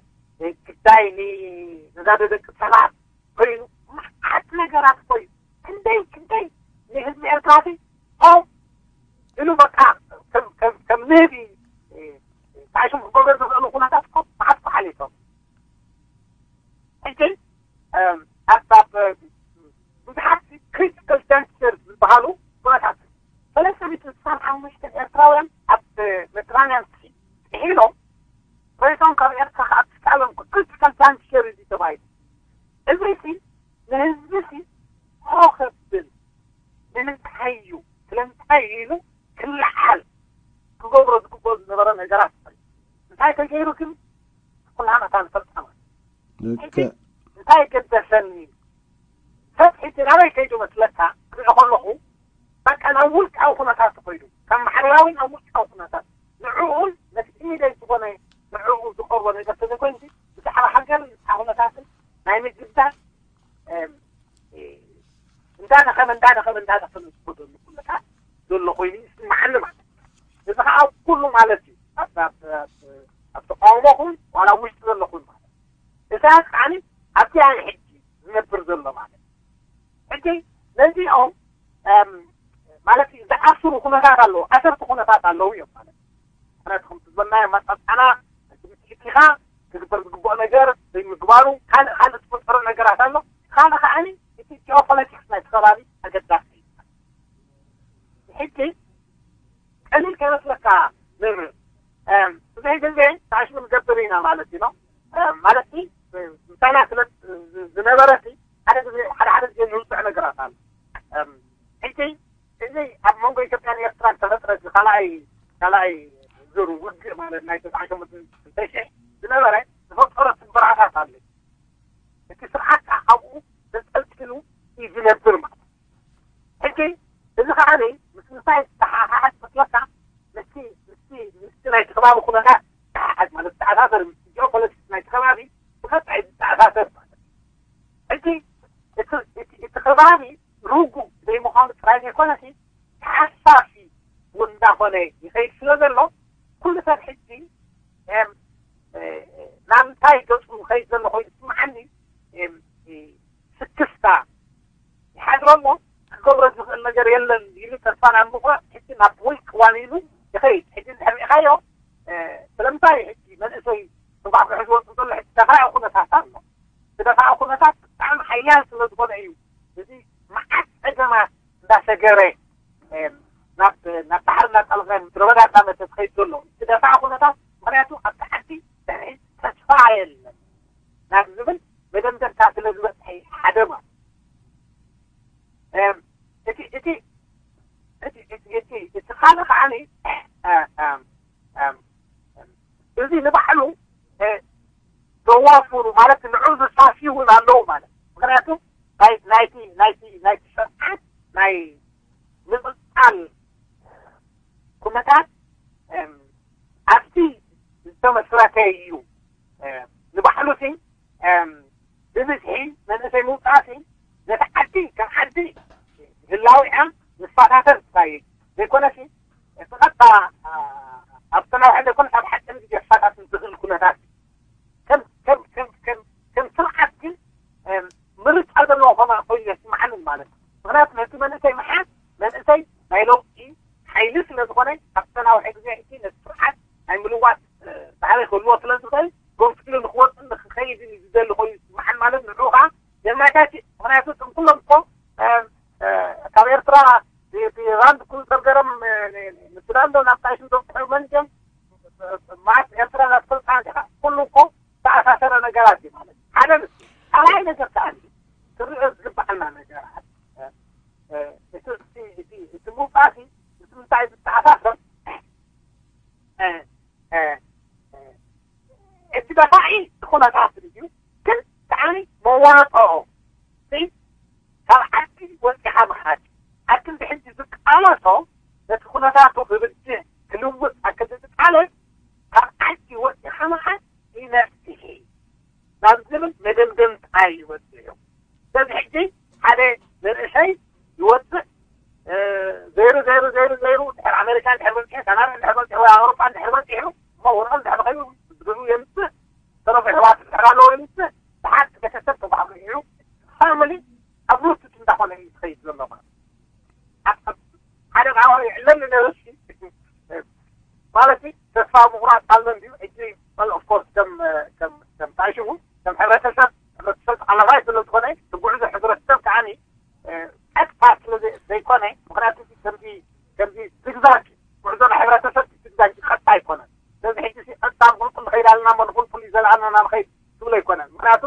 ግዳይ ንነጋዶ ደቂ ሰባት ኮይኑ መዓት ነገራት ኮይኑ ክንደይ ክንደይ ንህዝቢ ኤርትራ ሲ ኦም ኢሉ በቃ ከም ንህቢ ታሽም ክገብር ዝኽእሉ ኩነታት እኮ መዓት እኮ ሓሊፎም። ሕጂ ኣብ ብዙሓት ክሪቲካል ዳንጀር ዝበሃሉ ኩነታት ሰለስተ ሚእትን ስሳን ሓሙሽተ ኤርትራውያን ኣብ ሜዲትራንያን ሲ ጥሒሎም ሬሶም ካብ ኤርትራ ከዓ ክሳሎም ክሪቲካል ዳንጀር እዩ ተባሂሉ። እዚ ሲ ንህዝቢ ሲ ሆ ከብል ንምንታይ እዩ ስለምንታይ ኢሉ ክለዓል ክገብሮ ዝግብኦ ዝነበረ ነገራት እንታይ ተገይሩ ግን ኩላና እታ ንፈልጣ ማለት እንታይ ገደሰኒ ሰብ ሕጂ ናበይ ከይዱ መስለካ ክርኢ ከለኹ በቃ ናብ ውልቃዊ ኩነታት ተኸይዱ ካብ ማሕበራዊ ናብ ውልቃዊ ኩነታት ንዕኡን ነቲ ኢሚደት ዝኾነ ንዕኡ ዝቐርቦ ነገር ተዘይኮይኑ ብዛዕባ ሃገርን ብዛዕባ ኩነታትን ናይ ምግዳል እንዳደኸመ እንዳደኸመ እንዳደኸመ ዝኸደሉ ኩነታት ዘሎ ኮይኑ ይስማዓኒ ማለት እዩ። እዚ ከዓ ኩሉ ማለት እዩ ኣብ ተቃውሞ ኹን ዋላ ኣብ ውሽጢ ዘሎ ኹን ማለት እዩ። ኢሳያስ ከዓኒ ኣብቲ ኣነ ሕጂ ዝነብር ዘሎ ማለት እዩ። ሕጂ ነዚኦም ማለት እዩ ዝኣስሩ ኩነታት ኣለዉ፣ ኣሰርቲ ኩነታት ኣለዉ እዮም ማለት እዩ። ምክንያቱ ከምቲ ዝበልናዮ መጠጣና ትሕቲኻ ክግበር ዝግብኦ ነገር ዘይምግባሩ ካልእ ካልእ ዝፈጠሮ ነገራት ኣሎ። ካልእ ከዓኒ እቲ ጂኦፖለቲክስ ናይቲ ከባቢ ኣገዳሲ እዩ። ሕጂ ቀሊል ከይመስለካ መምህር ብዙሕ ግዜ ታሽሙ ንገብር ኢና ማለት እዩ ነው ማለት ምሳና ስለ ዝነበረ ሓደ ግዜ ሓደ ሓደ ግዜ ንውፅዕ ነገራት ኣሎ። ሕጂ እዚ ኣብ መንጎ ኢትዮጵያን ኤርትራን ተፈጥረ ካልኣይ ካልኣይ ዙር ውግእ ማለት ናይ ተስዓሸ ሽሕ ዝነበረ ዝፈጠሮ ስብራታት ኣሎ። እቲ ስርዓት ከዓ ኣብኡ ተጠልጢሉ እዩ ዝነብር ማለት። ሕጂ እዚ ከዓ ምስ ምንታይ ዝተሓሓዝ መስለካ? ምስቲ ምስቲ ምስቲ ናይቲ ከባቢ ኩነታት ተሓሓዝ ማለት ተኣሳሰር ምስ ጂኦፖለቲክስ ናይቲ ከባቢ ብቐጥታ እዩ ዝተኣሳሰር ማለት። ሕጂ እቲ እቲ እቲ ከባቢ ርጉእ ዘይምዃኑ ጥራይ ዘይኮነሲ ተሓሳሲ እውን እንዳኾነ ይኸይድ ስለ ዘሎ ኩሉ ሰብ ሕጂ ናብ እንታይ ገፁ ይኸይድ ዘሎ ኮይኑ ይስምዓኒ። ስክፍታ ይሓድሮ እሞ ክገብሮ ዝኽእል ነገር የለን ኢሉ ተስፋ ናብ ምቑራፅ ሕጂ ናብ ወይ ቅዋም ኢሉ ይኸይድ። ሕጂ እንድሕር ሪእኻዮ ስለምንታይ ሕጂ መንእሰይ ተጓሕጉሑ ዝወፅእ ዘሎ ሕጂ ተፋኢ ኩነታት ኣሎ። ዝደፋ ኩነታት ብጣዕሚ ሓያል ስለ ዝኾነ እዩ። እዚ መዓት ፀገማት እንዳሰገረ ናብ ናብ ባሕሪ እናጣለቐ ምድረ በዳ እናመተ ዝኸይድ ዘሎ ዝደፋ ኩነታት። ምክንያቱ ኣብቲ ዓዲ ድሕሪ ተስፋ የለን ናብ ዝብል መደምደምታ ስለ ዝበፅሐ ሓደ ማለት እቲ እቲ እቲ እቲ እቲ እቲ ካልእ ከዓኒ እዚ ንባዕሉ ዘዋፍሩ ማለት ንዑ ዝሳሲ እውን ኣለዉ ማለት ምክንያቱ ናይቲ ናይቲ ናይቲ ስርዓት ናይ ምቕፃል ኩነታት ኣብቲ ዝተመስረተ እዩ። ንባዕሉ ሲ ብብዝሒ መንእሰይ ምውፃእ ሲ ነቲ ዓዲ ከም ዓዲ ህላዊኣ ዝፈታተን ጥራይ ዘይኮነ ሲ እቲ ቀጥታ ኣብቲ ነዋሒ ዘይኮነ ኣብ ሓፂር ግዜ ክፈታትን ዝኽእል ኩነታት ከም ከም ከም ከም ከም ስርዓት ግን ምርጫ ዘለዎ ከማ ኮይኑ የስምዓንን ማለት እዩ። ምክንያቱ ነቲ መንእሰይ ምሓዝ መንእሰይ ናይ ለውጢ ሓይሊ ስለ ዝኾነ ኣብቲ ነዋሒ ግዜ እቲ ነቲ ስርዓት ናይ ምልዋጥ ባህሪ ክህልዎ ስለ ዝኽእል ጎንፊሉ ንክወፅን ንክኸይድን እዩ ዝደሊ ኮይኑ ይስምዓን ማለት ንዑ ከዓ የማቻች። ምክንያቱ እቶም ኩሎም እኮ ካብ ኤርትራ ራንድ ክሩዘር ገይሮም ንሱዳን ዶ ናብ ጣይሽ ዶ ክሕመን እዮም ማለት ኤርትራ ናብ ስልጣን ዲኻ ኩሉ እኮ ተኣሳሰረ ነገራት እዩ ማለት ሓደ ንሱ ካልኣይ ነገር ከዓ ክርኦ ዝግባዓና ነገራት እቲ ምውፃእሲ ምስ ምንታይ ዝተኣሳሰር እቲ ደፋኢ ኩነታት እዩ ግን ከዓኒ መዋፅኦ ካብ ዓዲ ወፂኻ ምኻድ ኣብ ክንዲ ሕጂ ዝቃለሶ ነቲ ኩነታቱ ክብድህ ክልውጥ ኣብ ክንዲ ዝቃለስ ካብ ዓዲ ወፂኻ ምኻድ ይነፍትሒ ናብ ዝብል መደምደምታ ይበፅሑ። ስለዚ ሕጂ ሓደ መንእሰይ ይወፅእ ዘይሩ ዘይሩ ዘይሩ ዘይሩ ድሕር ኣሜሪካ ድሕር በፂሑ ካናዳ ድሕር በፂሑ ወይ ኣውሮጳ ድሕር በፂሑ እሞ ወርዖም ድሕር ከይዱ ዝግኡ የምፅእ ተረፉ ኣሕዋት ድሕር ኣለዎ የምፅእ ብሓቂ ቤተሰብ ተባዕሉ እዩ ፋሚሊ ኣብ ሩትት እንዳኾነ እዩ ዝኸይድ ዘሎ ማለት ሓደ ብዓባቢ ይዕለኒ ነይሩ ማለት ተስፋ ምቑራፅ ኣሎ እንድዩ ሕጂ ኦፍኮርስ ከም ከም ከም ታሽሙ ከም ሕብረተሰብ ሕብረተሰብ ተቓላሳይ ስለ ዝኾነ ዝጉዕዞ ሕብረተሰብ ከዓኒ ቀጥታ ስለ ዘይኮነ ምክንያቱ ከምዚ ከምዚ ዝግዛግ ጉዕዞ ናይ ሕብረተሰብ ዝግዛግ ቀጥታ ኣይኮነን ስለዚ ሕጂ ቀጥታ ቁልቁል ንኸይድ ኣለና እሞ ንፉልፉል እዩ ዘለኣና ናብ ኸይድ ትብሎ ኣይኮነን ምክንያቱ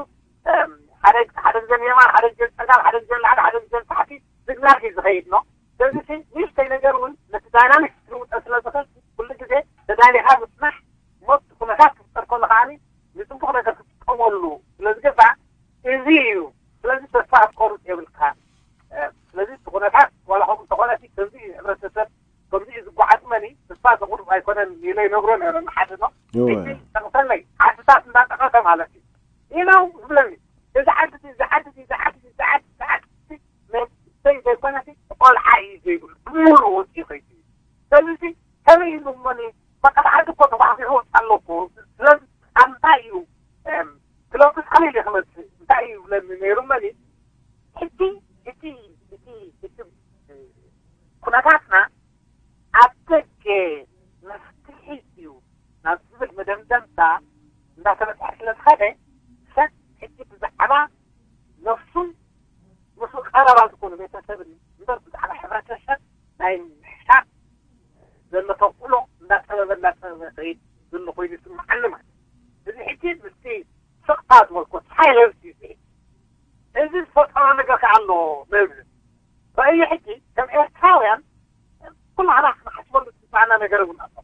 ሓደ ሓደ ግዜ የማን ሓደ ግዜ ፀጋም ሓደ ግዜ ላዕሊ ሓደ ግዜ ታሕቲ ዝግዛግ እዩ ዝኸይድ ነው ስለዚ ንእሽተይ ነገር እውን ነቲ ዳይናሚክስ ክልውጠ ስለ ዝኽእል ኩሉ ግዜ ተዳሊኻ ምፅናሕ ሞት ኩነታት ክፍጠር ከሎ ከዓኒ ንፅቡቕ ነገር ክትጥቀመሉ ስለ ዝግባእ እዚ እዩ ስለዚ ተስፋ ክትቆርፅ የብልካ ስለዚ እቲ ኩነታት ዋላ ከምኡ እንተኾነ ከምዚ እዩ ሕብረተሰብ ከምዚ እዩ ዝጓዓዝ መኒ ተስፋ ዘቑርፅ ኣይኮነን ኢለ ይነግሮ ነረ ንሓደ ነው ሕጂ ጠቕሰለይ ዓድታት እንዳጠቐሰ ማለት እዩ ኢለው ዝብለኒ እዚ ዓዲ እዚ ዓዲ እዚ ዓዲ እዚ ዓዲ እዚ ዓዲ መንእሰይ ዘይኮነሲ ቆልዓ እዩ ዘይብሉ ብሙሉ ወፂኡ ከይዱ እዩ። ስለዚ ከመይ ኢሉ እሞኒ በቃ ብዓዲ እኮ ተጓሕጒሑ ወፂኡ ኣሎ እኮ። ስለዚ ኣብ እንታይ እዩ ክለውጥስ ከመይ ኢለ ክመፅእ እንታይ እዩ ይብለኒ ነይሩ እሞኒ ሕጂ እቲ እቲ እቲ ኩነታትና ኣብ ደገ መፍትሒ እዩ ናብ ዝብል መደምደምታ እንዳተበፅሐ ስለ ዝኸደ ሰብ ሕጂ ብዛዕባ ነፍሱን ምስኡ ቀረባ ዝኾኑ ቤተሰብን እምበር ብዛዕባ ሕብረተሰብ ናይ ምሕሳብ ዘሎ ተኽእሎ እንዳፀበበ እንዳፀበበ ይኸይድ ዘሎ ኮይኑ ይስምዓኒ ማለት እዩ። እዚ ሕጂ ምስቲ ስቕታ ዝበልኮ ሳይለንስ እዩ እዚ ሕጂ። እዚ ዝፈጥሮ ነገር እውን ኣሎ።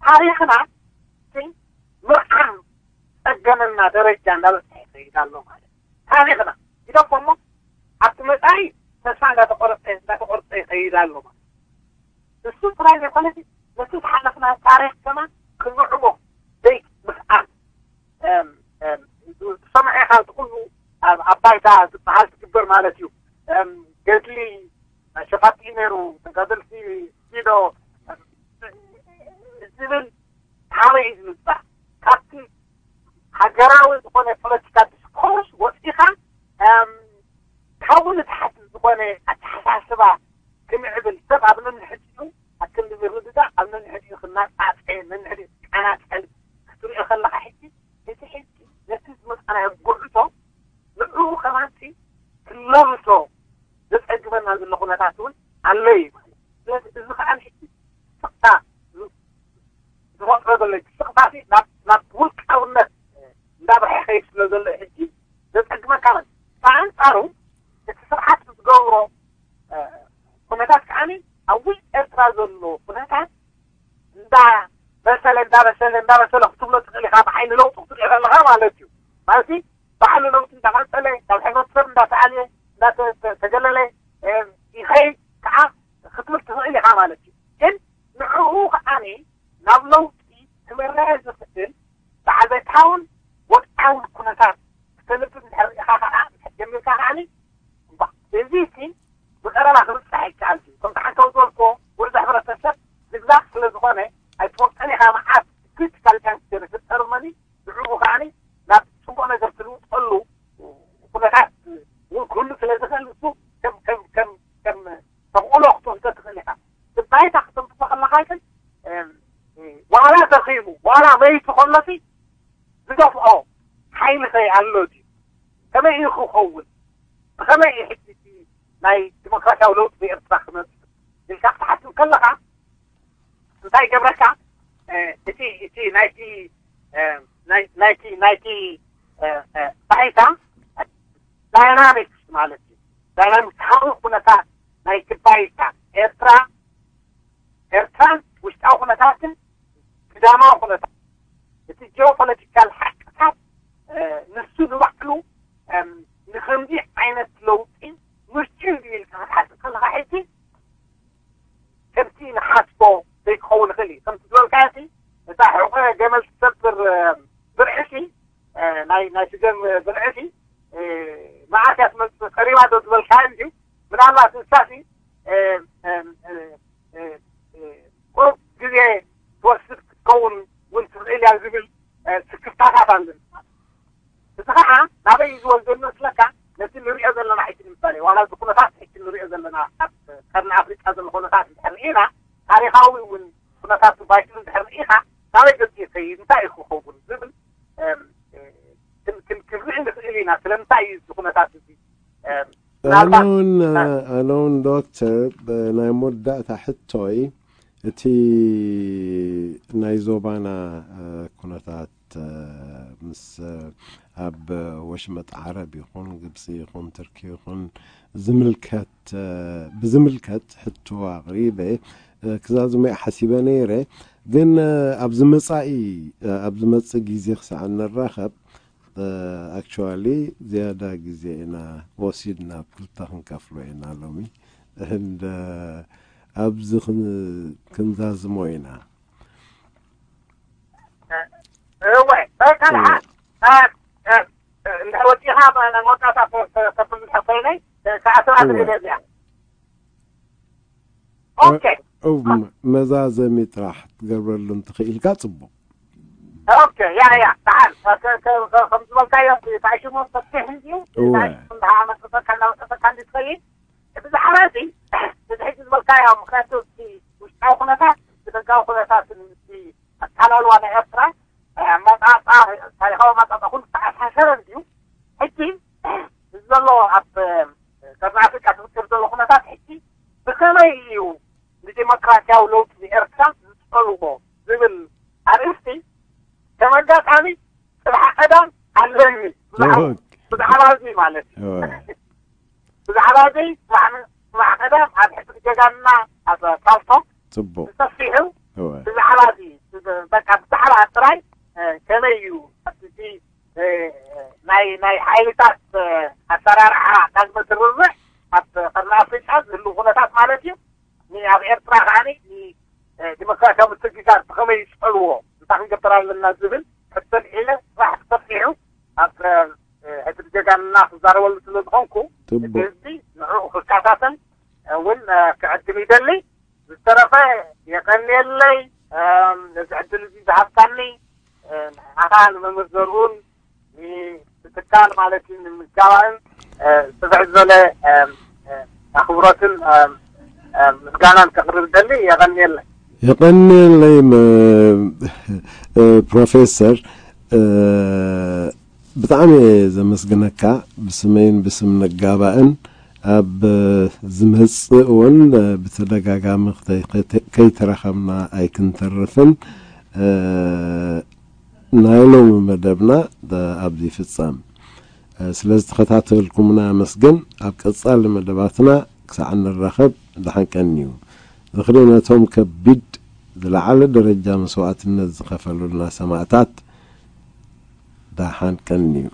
ታሪኽና ግን ምርዓን ጸገመና ደረጃ እንዳበጽሐ ይኸይድ ኣሎ ማለት እዩ። ታሪኽና ኢሎም እሞ ኣብቲ መጻኢ ተስፋ እንዳተቆረጠ እንዳተቆረጠ ይኸይድ ኣሎ ማለት እዩ። እሱ ጥራይ ዘይኮነስ ነቲ ዝሓለፍና ታሪኽ ከማን ክንዕቦ ዘይምኽኣል ትሰምዐ ኢኻ። እቲ ኩሉ ኣብ ባይታ ዝበሃል ትግበር ማለት እዩ። ገድሊ ኣሸፋቲ ነይሩ፣ ተጋደልቲ ዶ ዝብል ሓበይ እዩ ዝምፃእ ካብቲ ሃገራዊ ዝኾነ ፖለቲካ ዲስኮርስ ወፂኻ ካብኡ ንታሕቲ ዝኾነ ኣተሓሳስባ ክምዕብል ሰብ ኣብ ነንሕድኡ ኣብ ክንዲ ዝርድዳእ ኣብ ነንሕድኡ ክናፃፀ ነንሕድኡ ክቃናፀል ክትሪኦ ከለኻ ሕጂ እቲ ሕጂ ነቲ ዝመፃናዮ ጉዕዞ ንዕኡ ከማንሲ ክለብሶ ዘፀግመና ዘሎ ኩነታት እውን ኣሎ እዩ ማለት እዩ። ስለዚ እዚ ከዓ ሕጂ ስቕታ ዝፈጥሮ ዘሎ ስቕታ ናብ ውልቃውነት እንዳብርሐ ከይድ ስለ ዘሎ ሕጂ ዘፀግመካ ማለት እዩ። ብኣንፃሩ እቲ ስርዓት ዝገብሮ ኩነታት ከዓ ኣብ ውሽጢ ኤርትራ ዘሎ ኩነታት እንዳበሰለ እንዳበሰለ እንዳበሰለ ክትብሎ ትኽእል ኢኻ። ብዓይኒ ለውጢ ክትሪኦ ከለኻ ማለት እዩ። ማለት ባዕሉ ለውጢ እንዳቐፀለ ካብ ሕብረተሰብ እንዳተኣልየ እንዳተገለለ ይኸይድ ከዓ ክትብል ትኽእል ኢኻ ማለት እዩ። ግን ንዕኡ ከዓ ናብ ለውጢ ክመርሕ ዝኽእል ብዓዘታውን ወድዓውን ኩነታት ክተንብብ እንድሕር ኢኻ ከዓ ጀሚርካ ከዓ እዚ ሲ ብቐረባ ክብፅሕ ኣይከኣል። ከምቲ ሓንሳብ ዝበልክዎ ውርዚ ሕብረተሰብ ዝግዛእ ስለ ዝኾነ ኣይትፈልጦን ኢኻ። መዓት ክሪቲካል ጃንክቸር ይፍጠር መኒ ንዕኡ ከዓ ናብ ፅቡቕ ነገር ትልውጠሉ ኩነታት እውን ክህሉ ስለ ዝኽእል እሱ ከም ከም ከም ከም ተኽእሎ ክትወስዶ ትኽእል ኢኻ። እቲ ባይታ ክተምፅኦ ከለኻ ግን ዋላ ተኺሙ ዋላ መይቱ ከሎሲ ዝደፍኦ ሓይሊ ኸ ኣሎ ድዩ? ከመይ እዩ ክኸውን? ብኸመይ እዩ ሕጂ እቲ ናይ ዲሞክራሲያዊ ለውጢ ብኤርትራ ክመፅእ ኢልካ ክትሓስብ ከለኻ እንታይ ይገብረካ? እቲ እቲ ናይቲ ናይቲ ናይቲ ባይታ ዳይናሚክስ ማለት እዩ። ዳይናሚክስ ሃዊ ኩነታት ናይቲ ባይታ ኤርትራ ኤርትራን ውሽጣዊ ኩነታትን ግዳማዊ ኩነታት እቲ ጂኦፖለቲካል ሓቅታት ንሱ ንባዕሉ ንከምዚ ዓይነት ለውጢ ምርጭ ኢልካ ክትሓስብ ከለኻ ሕጂ ከምቲ ንሓስቦ ዘይክኸውን ይኽእል እዩ። ከምቲ ዝበልካዮ እቲ እታ ሕቆ ገመል ትሰብር ብርዕሲ ናይ ናይ ስገም ብርዕሲ መዓስ እያ ትመፅእ ቀሪባ ዶ ዝበልካዮ እዩ። ምናልባት ንሳሲ ቁሩብ ግዜ ትወስድ ክትከውን እውን ትኽእል እያ ዝብል ስክፍታታት ኣለኒ። እዚ ከዓ ናበይ እዩ ዝወስደኒ መስለካ? ነቲ ንሪኦ ዘለና ሕጂ ንምሳሌ ዋላ እዚ ኩነታት ሕጂ ንሪኦ ዘለና ኣብ ቀርኒ ኣፍሪቃ ዘሎ ኩነታት እንድሕር ርኢና ታሪኻዊ እውን ኩነታት ባይቱ እንድሕር ርኢኻ ናበይ ገፅ ይኸይድ እንታይ እዩ ክኸውን ዝብል ክንርኢ ንኽእል ኢና። ስለምንታይ እዩ እዚ ኩነታት እዚ ኣነውን ኣነውን ዶክተር ናይ መወዳእታ ሕቶይ እቲ ናይ ዞባና ኩነታት ምስ ኣብ ወሽመጥ ዓረብ ይኹን ግብፂ ይኹን ትርኪ ይኹን ዝምልከት ብዝምልከት ሕቶ ኣቕሪበ ክዛዝሞ ሓሲበ ነይረ። ግን ኣብዚ መፃኢ ኣብ ዝመፅእ ግዜ ክሳዕ ንራኸብ ኣክቹዋሊ ዝያዳ ግዜ ኢና ወሲድና ኣብ ክልተ ክንከፍሎ ኢና ሎሚ እንደ ኣብዚ ክንዛዝሞ ኢና። እወ በቃ ደሓን እንድሕር ወፂኻ መወዳእታ ከብል ኮይነይ ከዓ ስርዓት እዚኣ ኦኬ መዛዘሚ ጥራሕ ክትገብረሉ እንትኽኢልካ ፅቡቕ። ኦኬ ያ ያ ደሓን ከም ዝበልካዮ ታሽሞ መፍትሒ እዩ። መፅፀካ እናመፀፀካ እንድትኸይድ ብዛዕባ እዚ እዚ ሕጂ ዝበልካዮ ምክንያቱ ውሽጣዊ ኩነታት ብደጋዊ ኩነታት ኣታላልዋ ናይ ኤርትራ ኣመጣጣ ታሪኻዊ ኣመጣጣ ኩሉ ተኣሳሰረ እዩ። ሕጂ ዘሎ ኣብ ቀርኒ ኣፍሪቃ ዝርከብ ዘሎ ኩነታት ሕጂ ብኸመይ እዩ ንዲሞክራሲያዊ ለውጢ ንኤርትራ ዝጠልቦ ዝብል ኣርእስቲ ከም ኣጋጣሚ ጽባሕ ቀዳም ኣለኒ ብዛዕባ እዚ ማለት እዩ። ብዛዕባ እዚ ጽባሕ ቀዳም ኣብ ሕድሪ ጀጋንና ኣብ ካልቶክ ጽቡቕ። ብሰፊሑ እወ። ብዛዕባ እዚ በቃ ብዛዕባ ጥራይ ከመይ እዩ ኣብቲ ናይ ናይ ሓይልታት ኣሰራርሓ ዳግመ ስርርዕ ኣብ ቀርኒ ኣፍሪቃ ዝህሉ ኩነታት ማለት እዩ። ኣብ ኤርትራ ከዓ ዲሞክራሲያዊ ምትግጋር ብከመይ ይስዕልዎ እንታይ ክንገብር ኣለና ዝብል ሕቶ ልዒለ ስራሕ ሰፊሑ ኣብ ሕድሪ ጀጋንና ክዛረበሉ ስለ ዝኾንኩ እቲ ህዝቢ ንዕኡ ክከታተል እውን ክዕድም ይደሊ። ዝተረፈ የቀንየለይ ነዚ ዕድል እዚ ዝሃብካኒ ንዓኻ ንመምህር ዘርኡን ንትካል ማለት እዩ ንምጋባእን ስፍሕ ዝበለ ኣኽብሮትን ምስጋናን ከቕርብ ደሊ። የቐንየለይ። የቐንየለይ ፕሮፌሰር፣ ብጣዕሚ እየ ዘመስግነካ ብስመይን ብስም ነጋባእን። ኣብ ዝመጽእ እውን ብተደጋጋሚ ከይተረኸብና ኣይክንተርፍን። ናይ ሎሚ መደብና ኣብዚ ይፍጸም። ስለዝተኸታተልኩምና ኣመስግን። ኣብ ቀጻሊ መደባትና ክሳዕ ንራኸብ ደሓን ቀንዩ። ዝኽሪ ነቶም ከቢድ ዝለዓለ ደረጃ መስዋእትነት ዝኸፈሉልና ሰማእታት። ደሓን ቀንዩ።